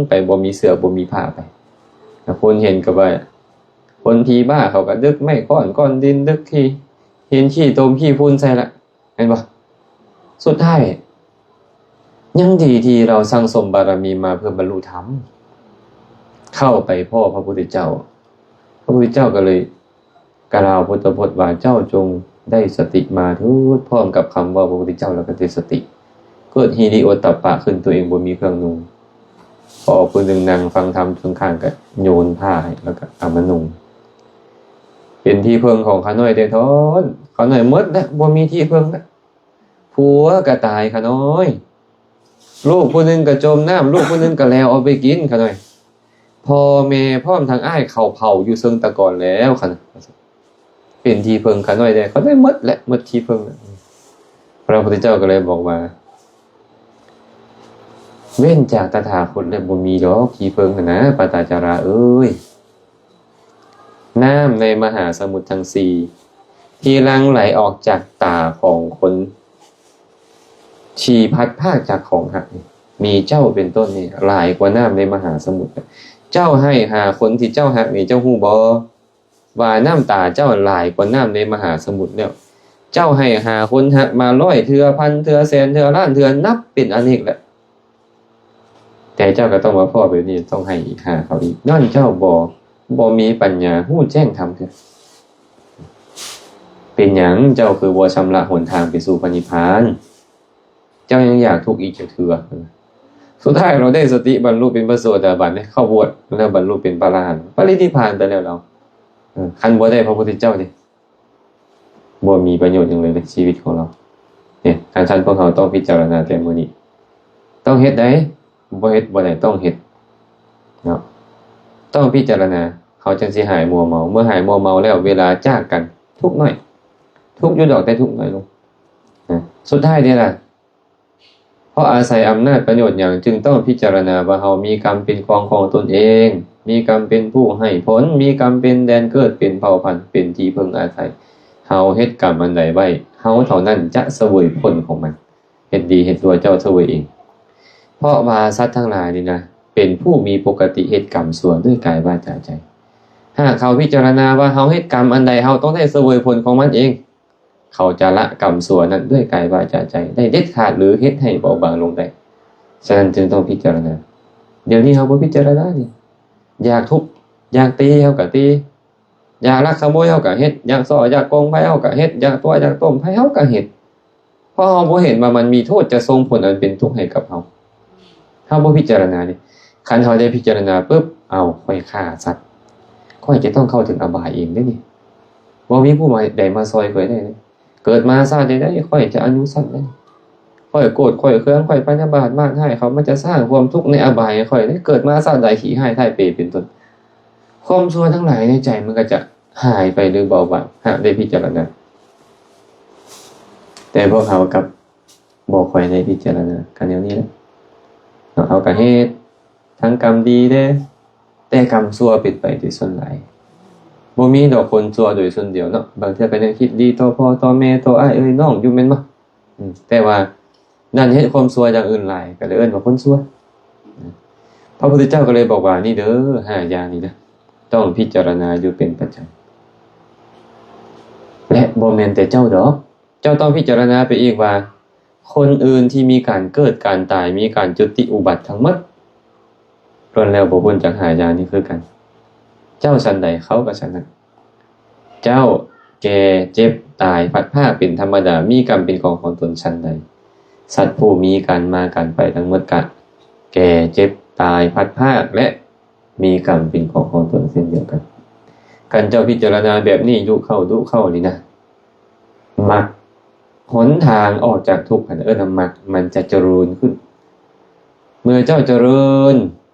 ໄປ ບໍ່ມີເສື້ອບໍ່ມີຜ້າໄປ. ແລ້ວຄົນເຫັນກໍວ່າ ຄົນຜີບ້າ ເຂົາກໍດຶກໄມ້ຄ້ອນ ກ້ອນດິນ ດຶກຂີ້ ຫີນ ຂີ້ຕົມ ຂີ້ຝຸ່ນໃສ່ລະ ແມ່ນບໍ່? ສຸດທ້າຍ ຍັງດີທີ່ເຮົາສັ່ງສົມບາລະມີມາເພື່ອບັນລຸທຳ ເຂົ້າໄປພໍ້ພະພຸດທະເຈົ້າ. ພະພຸດທະເຈົ້າກໍເລີຍ ກ່າວພຸດທະພົດວ່າ ເຈົ້າຈົ່ງໄດ້ສະຕິມາເຖີດ. ພ້ອມກັບຄຳເວົ້າພະພຸດທະເຈົ້າ ແລ້ວກໍໄດ້ສະຕິ ເກີດຫິລິໂອດຕັບປະຂຶ້ນ ຕົວເອງບໍ່ມີເຄື່ອງນຸ່ງ ພໍ່ຜູ້ໜຶ່ງນັ່ງຟັງທຳຂ້າງໆ ກໍໂຍນຜ້າໃຫ້ ແລ້ວກໍເອົາມານຸ່ງ. ເປັນທີ່ເພິ່ງຂອງຂ້ານ້ອຍແດ່ທ້ອນ. ຂ້ານ້ອຍໝົດແລ້ວ ບໍ່ມີທີ່ເພິ່ງແລ້ວ. ຜົວກໍຕາຍຂ້ານ້ອຍ ລູກຜູ້ໜຶ່ງກໍຈົມນ້ຳ ລູກຜູ້ໜຶ່ງກໍແລ່ວເອົາໄປກິນຂ້ານ້ອຍ. ພໍ່ແມ່ພ້ອມທັງອ້າຍເຂົາເຜົາຢູ່ເຊີງຕະກອນແລ້ວຂ້ານ້ອຍ. ເປັນທີ່ເພິ່ງຂ້ານ້ອຍແດ່ ຂ້ານ້ອຍໝົດແຫຼະ ໝົດທີ່ເພິ່ງແລ້ວ. ພະພຸດທະເຈົ້າກໍເລີຍບອກວ່າ ເວັ້ນຈາກຕະຖາຄົດແລ້ວບໍ່ມີດອກທີ່ເພິ່ງຫັ້ນນະ ປະຕາຈາລາເອີຍ. ນ້ຳໃນມະຫາສະໝຸດທັງສີ່ ທີ່ຫຼັ່ງໄຫຼອອກຈາກຕາຂອງຄົນທີ່ພັດພາກຈາກຂອງຮັກນີ້ ມີເຈົ້າເປັນຕົ້ນນີ້ ຫຼາຍກວ່ານ້ຳໃນມະຫາສະໝຸດ. ເຈົ້າໃຫ້ຫາຄົນທີ່ເຈົ້າຮັກນີ້ ເຈົ້າຮູ້ບໍ່ວ່ານ້ຳຕາເຈົ້າຫຼາຍກວ່ານ້ຳໃນມະຫາສະໝຸດແລ້ວ? ເຈົ້າໃຫ້ຫາຄົນຮັກມາຮ້ອຍເທື່ອ ພັນເທື່ອ ແສນເທື່ອ ລ້ານເທື່ອ ນັບເປັນອະເນກແລ້ວ. ແຕ່ເຈົ້າກໍຕ້ອງມາພໍ້ແບບນີ້ ຕ້ອງໃຫ້ອີກ ຫາເຂົາອີກ ຍ້ອນເຈົ້າບໍ່ ບໍ່ມີປັນຍາຮູ້ແຈ້ງທຳເທື່ອ. ເປັນຫຍັງເຈົ້າຄືບໍ່ຊຳລະຫົນທາງໄປສູ່ພະນິບພານ? ເຈົ້າຍັງຢາກທຸກອີກຈັກເທື່ອ? ສຸດທ້າຍລາວໄດ້ສະຕິ ບັນລຸເປັນພະໂສດາບັນເດ້ ເຂົ້າບວດແລ້ວບັນລຸເປັນພະອະລະຫັນ ປະລິນິບພານໄປແລ້ວລາວ. ເອີ ຄັນບໍ່ໄດ້ພະພຸດທະເຈົ້ານີ້ ບໍ່ມີປະໂຫຍດຫຍັງເລີຍໃນຊີວິດຂອງເຮົາ. ນີ້ ຄັນຊັ້ນພວກເຮົາຕ້ອງພິຈາລະນາແຕ່ມື້ນີ້ ຕ້ອງເຮັດໃດ໋ ບໍ່ເຮັດບໍ່ໄດ້ ຕ້ອງເຮັດເນາະ ຕ້ອງພິຈາລະນາ ເຮົາຈຶ່ງຊິຫາຍມົວເມົາ. ເມື່ອຫາຍມົວເມົາແລ້ວ ເວລາຈາກກັນ ທຸກໜ້ອຍ ທຸກຢູ່ດອກ ແຕ່ທຸກໜ້ອຍລົງນະ. ສຸດທ້າຍນີ້ລະ ເພາະອາໄສອຳນາດປະໂຫຍດຫຍັງ ຈຶ່ງຕ້ອງພິຈາລະນາວ່າເຮົາມີກຳເປັນຂອງຂອງຕົນເອງ, ມີກຳເປັນຜູ້ໃຫ້ຜົນ, ມີກຳເປັນແດນເກີດ, ເປັນເຜົ່າພັນ, ເປັນທີ່ເພິ່ງອາໄສ. ເຮົາເຮັດກຳອັນໃດໄວ້, ເຮົາເທົ່ານັ້ນຈະສະເຫວີຍຜົນຂອງມັນ. ເຮັດດີເຮັດຊົ່ວເຈົ້າສະເຫວີຍເອງ. ເພາະວ່າສັດທັງຫຼາຍນີ້ນະ ເປັນຜູ້ມີປົກກະຕິເຮັດກຳຊົ່ວດ້ວຍກາຍວາຈາໃຈ. ຫາກເຂົາພິຈາລະນາວ່າເຮົາເຮັດກຳອັນໃດ ເຮົາຕ້ອງໄດ້ສະເຫວີຍຜົນຂອງມັນເອງ. ເຂົາຈະລະກຳຊົ່ວນັ້ນດ້ວຍກາຍວາຈາໃຈໄດ້ເດັດຂາດ ຫຼື ເຮັດໃຫ້ເບົາບາງລົງໄດ້. ສະນັ້ນຈຶ່ງຕ້ອງພິຈາລະນາ. ດຽວນີ້ເຮົາບໍ່ພິຈາລະນານີ້ ຢາກທຸບ ຢາກຕີເຮົາກໍຕີ, ຢາກລັກຂະໂມຍເຮົາກໍເຮັດ, ຢາກສໍ້ຢາກໂກງໃຜເຮົາກໍເຮັດ, ຢາກຕົວະຢາກຕົ້ມໃຜເຮົາກໍເຮັດ. ເພາະເຮົາບໍ່ເຫັນວ່າມັນມີໂທດຈະສົ່ງຜົນອັນເປັນທຸກໃຫ້ກັບເຮົາ. ເຮົາບໍ່ພິຈາລະນາເດ້. ຄັນເຮົາໄດ້ພິຈາລະນາປຶບ ເອົ້າ ຂ້ອຍຂ້າສັດ, ຂ້ອຍຈະຕ້ອງເຂົ້າເຖິງອະບາຍເອງເດ້ນີ້. ບໍ່ມີຜູ້ໃດມາຊ່ອຍຂ້ອຍໄດ້ເດ້. ເກີດມາຊາດໃດໆ ຂ້ອຍຈະອະຍຸສັ້ນເດ້. ຂ້ອຍໂກດ ຂ້ອຍເຄືອງ ຂ້ອຍພະຍາບາດ ມາດຮ້າຍ ເຂົາມັນຈະສ້າງຄວາມທຸກໃນອະບາຍໃຫ້ຂ້ອຍເດ້. ເກີດມາຊາດໃດ ຂີ້ຮ້າຍທ້າຍເປເປັນຕົ້ນ. ຄວາມຊົ່ວທັງຫຼາຍໃນໃຈມັນກໍຈະຫາຍໄປ ຫຼື ເບົາບາງ ຫາກໄດ້ພິຈາລະນາ. ແຕ່ພວກເຮົາກັບບໍ່ຄ່ອຍໄດ້ພິຈາລະນາກັນແນວນີ້ແຫຼະເນາະ. ເຮົາກໍເຮັດທັງກຳດີແດ່ ແຕ່ກຳຊົ່ວເປັນໄປໂດຍສ່ວນຫຼາຍ. ບໍ່ມີດອກຄົນຊົ່ວໂດຍສ່ວນດຽວເນາະ. ບາງເທື່ອກໍຍັງຄິດດີຕໍ່ພໍ່ຕໍ່ແມ່ ຕໍ່ອ້າຍເອີຍນ້ອງຢູ່ແມ່ນບໍ່? ອືມ ແຕ່ວ່າ ນັ້ນເຮັດຄວາມຊົ່ວຢ່າງອື່ນຫຼາຍ ກໍເລີຍເອີ້ນວ່າຄົນຊົ່ວ. ພະພຸດທະເຈົ້າກໍເລີຍບອກວ່າ ນີ້ເດີ ຫ້າຢ່າງນີ້ນະ ຕ້ອງພິຈາລະນາຢູ່ເປັນປະຈຳ. ແລະ ບໍ່ແມ່ນແຕ່ເຈົ້າດອກ, ເຈົ້າຕ້ອງພິຈາລະນາໄປອີກວ່າ ຄົນອື່ນທີ່ມີການເກີດ ການຕາຍ ມີການຈຸຕິອຸບັດທັງໝົດ ລ້ວນແລ້ວບໍ່ພົ້ນຈາກຫ້າຢ່າງນີ້ຄືກັນ. ເຈົ້າສັນໃດ ເຂົາກໍສັນນັ້ນ. ເຈົ້າແກ່ ເຈັບ ຕາຍ ພັດພາກເປັນທຳມະດາ ມີກຳເປັນຂອງຂອງຕົນສັນໃດ, ສັດຜູ້ມີການມາການໄປທັງໝົດກະແກ່ ເຈັບ ຕາຍ ພັດພາກ ແລະ ມີກຳເປັນຂອງຂອງຕົນເຊັ່ນດຽວກັນ. ຄັນເຈົ້າພິຈາລະນາແບບນີ້ດຸເຂົ້າ ດຸເຂົ້ານີ້ນະ, ມັກ ຫົນທາງອອກຈາກທຸກຫັ້ນ ເອີ້ນວ່າມັກ ມັນຈະຈະເລີນຂຶ້ນ. ເມື່ອເຈົ້າຈະເລີນ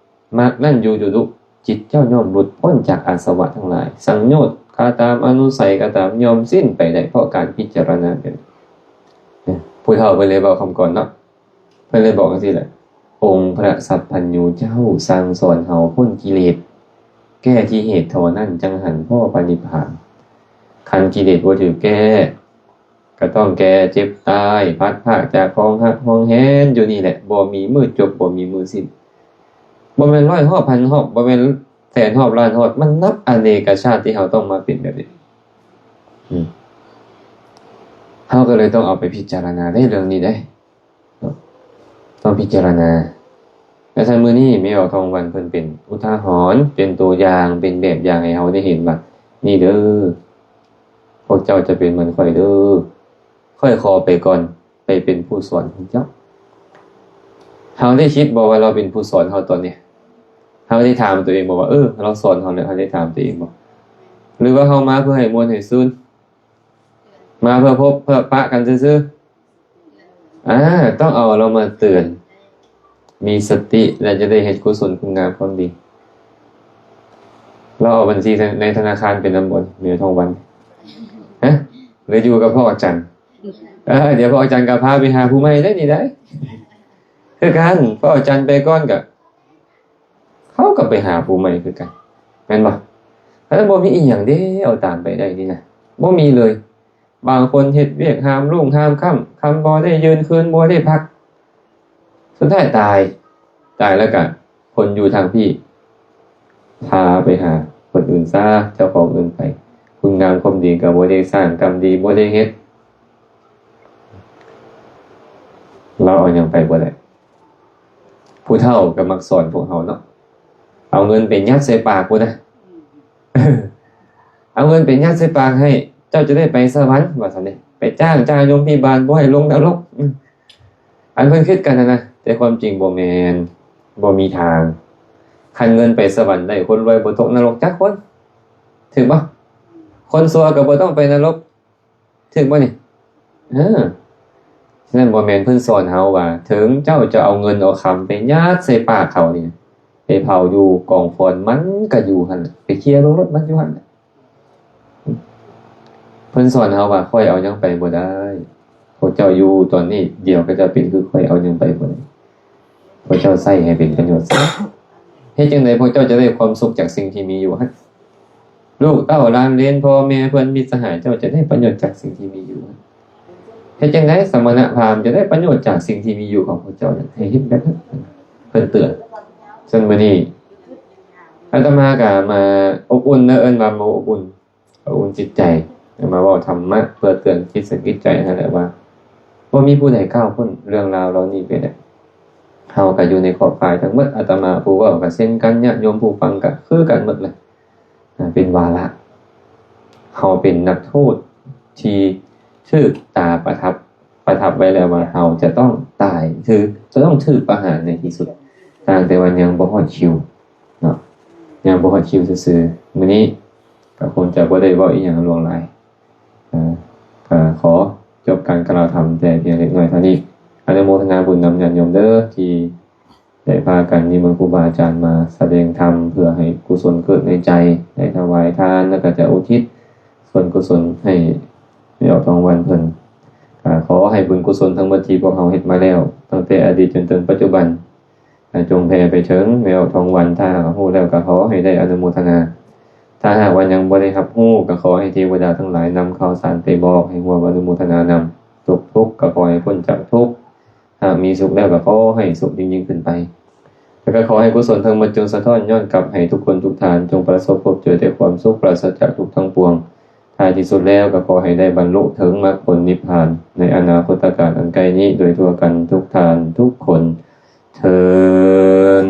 ມັກນັ້ນຢູ່ດຸໆ ຈິດເຈົ້າຍ່ອມຫຼຸດພົ້ນຈາກອາສະວະທັງຫຼາຍ, ສັງໂຍດກໍຕາມ ອະນຸໄສກໍຕາມ ຍ່ອມສິ້ນໄປໄດ້ ເພາະການພິຈາລະນາແບບນີ້. ເນາະ ພ ຜູ້ເຖົ້າເພິ່ນເລີຍເວົ້າຄຳກ່ອນເນາະ ເພິ່ນເລີຍບອກຈັ່ງຊີ້ແຫຼະ ອົງພະສັບພັນຍູເຈົ້າສັ່ງສອນເຮົາພົ້ນກິເລດ ແກ້ທີ່ເຫດເທົ່ານັ້ນຈັ່ງຫັນພໍ້ພະນິບພານ. ຄັນກິເລດບໍ່ຖືກແກ້ ກໍຕ້ອງແກ່ເຈັບຕາຍ ພັດພາກຈາກຂອງຮັກຂອງແຮງຢູ່ນີ້ແຫຼະ ບໍ່ມີມື້ຈົບ ບໍ່ມີມື້ສິ້ນ. ບໍ່ແມ່ນຮ້ອຍຮອບ ພັນຮອບ ບໍ່ແມ່ນແສນຮອບ ລ້ານຮອບ ມັນນັບອະເນກະຊາດທີ່ເຮົາຕ້ອງມາເປັນແບບນີ້. ອືມ ເຮົາກໍເລີຍຕ້ອງເອົາໄປພິຈາລະນາເດ້ ເລື່ອງນີ້ເດ້ ເນາະ ຕ້ອງພິຈາລະນາ. ແລະ ຊັ້ນມື້ນີ້ແມ່ອອກທອງວັນເພິ່ນເປັນອຸທາຫອນ ເປັນຕົວຢ່າງ ເປັນແບບຢ່າງໃຫ້ເຮົາໄດ້ເຫັນວ່າ ນີ້ເດີ ພວກເຈົ້າຈະເປັນເໝືອນຂ້ອຍເດີ ຂ້ອຍຂໍໄປກ່ອນ ໄປເປັນຜູ້ສອນຂອງເຈົ້າ. ເຮົາໄດ້ຄິດບໍ່ວ່າລາວເປັນຜູ້ສອນເຮົາຕອນນີ້? ເຮົາໄດ້ຖາມຕົວເອງບໍ່ວ່າ ເອີ ລາວສອນເຮົາແລ້ວ? ເຮົາໄດ້ຖາມຕົວເອງບໍ່? ຫຼືວ່າເຮົາມາເພື່ອໃຫ້ມ່ວນໃຫ້ຊື່ນ? ມາເພື່ອພົບເພື່ອປະກັນຊື່ໆ? ອາ ຕ້ອງເອົາລາວມາເຕືອນ ມີສະຕິ ແລະ ຈະໄດ້ເຮັດກຸສົນຄຸນງາມຄວາມດີ. ລາວເອົາບັນຊີໃນທະນາຄານໄປນຳບໍ່ ແມ່ອອກທອງວັນ? ຮະ? ຫຼືຢູ່ກັບພໍ່ອາຈານ? ເອີ ດຽວພໍ່ອາຈານກໍພາໄປຫາຜູ້ໃໝ່ໄດ້ນີ້ໄດ໋. ຄືກັນ ພໍ່ອາຈານໄປກ່ອນກໍ ເຂົາກໍໄປຫາຜູ້ໃໝ່ຄືກັນ ແມ່ນບໍ່? ອັນນັ້ນບໍ່ມີອີ່ຫຍັງເດ້ ເອົາຕາມໄປໄດ້ນີ້ນະ ບໍ່ມີເລີຍ. ບາງຄົນເຮັດວຽກຫ້າມລຸງຫ້າມຄ່ຳ ຄຳບໍ່ໄດ້ຢືນຄືນ ບໍ່ໄດ້ພັກ ສຸດທ້າຍຕາຍ. ຕາຍແລ້ວກະຄົນຢູ່ທາງພີ້ ພາໄປຫາຄົນອື່ນຊະ ເຈົ້າຂອງອື່ນໄປ ຄຸນງາມຄວາມດີກໍບໍ່ໄດ້ສ້າງ ກຳດີບໍ່ໄດ້ເຮັດ. ລາວເອົາຫຍັງໄປບໍ່ໄດ້. ຜູ້ເຖົ້າກໍມັກສອນພວກເຮົາເນາະ ເອົາເງິນໄປຍັດໃສ່ປາກພຸ້ນນະ ເອົາເງິນໄປຍັດໃສ່ປາກໃຫ້ ເຈົ້າຈະໄດ້ໄປສະຫວັນ ວ່າຊັ້ນເດ້ ໄປຈ້າງ ຈ້າງຍົມພິບານ ບໍ່ໃຫ້ລົງນະລົກ. ອັນເພິ່ນຄິດກັນຫັ້ນນະ ແຕ່ຄວາມຈິງບໍ່ແມ່ນ ບໍ່ມີທາງ. ຄັນເງິນໄປສະຫວັນໄດ້ ຄົນລວຍບໍ່ຕົກນະລົກຈັກຄົນ ຖືກບໍ່? ຄົນຊົ່ວກໍບໍ່ຕ້ອງໄປນະລົກ ຖືກບໍ່ນີ້? ເອີ ສະນັ້ນບໍ່ແມ່ນເພິ່ນສອນເຮົາວ່າ ເຖິງເຈົ້າຈະເອົາເງິນເອົາຄຳໄປຍັດໃສ່ປາກເຂົານີ້ ໄປເຜົາຢູ່ກອງຟອນ ມັນກໍຢູ່ຫັ້ນແຫຼະ ໄປເຄຍລົງລົດມັນຢູ່ຫັ້ນແຫຼະ. ເພິ່ນສອນເຮົາວ່າ ຂ້ອຍເອົາຫຍັງໄປບໍ່ໄດ້ ພວກເຈົ້າຢູ່ຕອນນີ້ ດຽວເຂົາເຈົ້າເປັນຄືຂ້ອຍ ເອົາຫຍັງໄປບໍ່ໄດ້. ພວກເຈົ້າໃຊ້ໃຫ້ເປັນປະໂຫຍດຊະ ເຮັດຈັ່ງໃດພວກເຈົ້າຈະໄດ້ຄວາມສຸກຈາກສິ່ງທີ່ມີຢູ່ຫັ້ນ? ລູກເຕົ້າຫຼານເລນ ພໍ່ແມ່ເພື່ອນມິດສະຫາຍເຈົ້າຈະໄດ້ປະໂຫຍດຈາກສິ່ງທີ່ມີຢູ່ຫັ້ນ. ເຮັດຈັ່ງໃດສະມະນະພາມຈະໄດ້ປະໂຫຍດຈາກສິ່ງທີ່ມີຢູ່ຂອງພວກເຈົ້ານັ້ນ ໃຫ້ເຮັດແບບນັ້ນ ເພິ່ນເຕືອນ. ເຊິ່ງມື້ນີ້ອາດຕະມາກໍມາອົບອຸ່ນເນາະ ເອີ້ນວ່າມາອົບອຸ່ນ ອຸ່ນຈິດໃຈ ມາເວົ້າທຳມະເພື່ອເຕືອນຈິດສະກິດໃຈຫັ້ນແຫຼະວ່າ ບໍ່ມີຜູ້ໃດກ້າວພົ້ນເລື່ອງລາວເຫຼົ່ານີ້ໄປໄດ້. ເຮົາກໍຢູ່ໃນຂອບຂ່າຍທັງໝົດ ອາດຕະມາຜູ້ເວົ້າກໍເຊັ່ນກັນ ຍາດໂຍມຜູ້ຟັງກໍຄືກັນໝົດເລີຍ. ອາ ເປັນວາລະ ເຮົາເປັນນັກໂທດທີ່ຖືກຕາປະທັບ ປະທັບໄວ້ແລ້ວວ່າເຮົາຈະຕ້ອງຕາຍ ຖືກ ຈະຕ້ອງຖືກປະຫານໃນທີ່ສຸດ ຕ່າງແຕ່ວ່າຍັງບໍ່ຮອດຄິວເນາະ ຍັງບໍ່ຮອດຄິວຊື່ໆ. ມື້ນີ້ກໍຄົງຈະບໍ່ໄດ້ເວົ້າອີ່ຫຍັງຫຼວງຫຼາຍ ເອີ ກໍຂໍຈົບການກ່າວທຳແຕ່ພຽງເລັກນ້ອຍເທົ່ານີ້. ອະນຸໂມທະນາບຸນນຳຍາດໂຍມເດີ ທີ່ໄດ້ພາກັນນິມົນຄູບາອາຈານມາສະແດງທຳ ເພື່ອໃຫ້ກຸສົນເກີດໃນໃຈ ໄດ້ຖວາຍທານ ແລ້ວກໍຈະອຸທິດສ່ວນກຸສົນໃຫ້ແມ່ອອກທອງວັນເພິ່ນ. ກໍຂໍໃຫ້ບຸນກຸສົນທັງໝົດທີ່ພວກເຮົາເຮັດມາແລ້ວ ຕັ້ງແຕ່ອະດີດຈົນເຖິງປັດຈຸບັນ ໃຫ້ຈົ່ງແຜ່ໄປເຖິງແມ່ອອກທອງວັນ. ຖ້າຫາກຮູ້ແລ້ວກໍຂໍໃຫ້ໄດ້ອະນຸໂມທະນາ. ຖ້າຫາກວ່າຍັງບໍ່ໄດ້ຮັບຮູ້ ກໍຂໍໃຫ້ເທວະດາທັງຫຼາຍນຳຂ່າວສານໄປບອກ ໃຫ້ຮ່ວມອະນຸໂມທະນານຳ. ຕົກທຸກກໍຂໍໃຫ້ພົ້ນຈາກທຸກ. ຫາກມີສຸກແລ້ວກໍຂໍໃຫ້ສຸກຍິ່ງໆຂຶ້ນໄປ. ແລ້ວກໍຂໍໃຫ້ກຸສົນທັງໝົດຈົ່ງສະທ້ອນຍ້ອນກັບໃຫ້ທຸກຄົນທຸກທ່ານ ຈົ່ງປະສົບພົບເຈີແຕ່ຄວາມສຸກ ປາສະຈາກທຸກທັງປວງ. ທ້າຍທີ່ສຸດແລ້ວກໍຂໍໃຫ້ໄດ້ບັນລຸເຖິງມັກຜົນນິບພານ ໃນອະນາຄົດຕະການອັນໃກ້ນີ້ ໂດຍທົ່ວກັນທຸກທ່ານທຸກຄົນເທີ້ນ.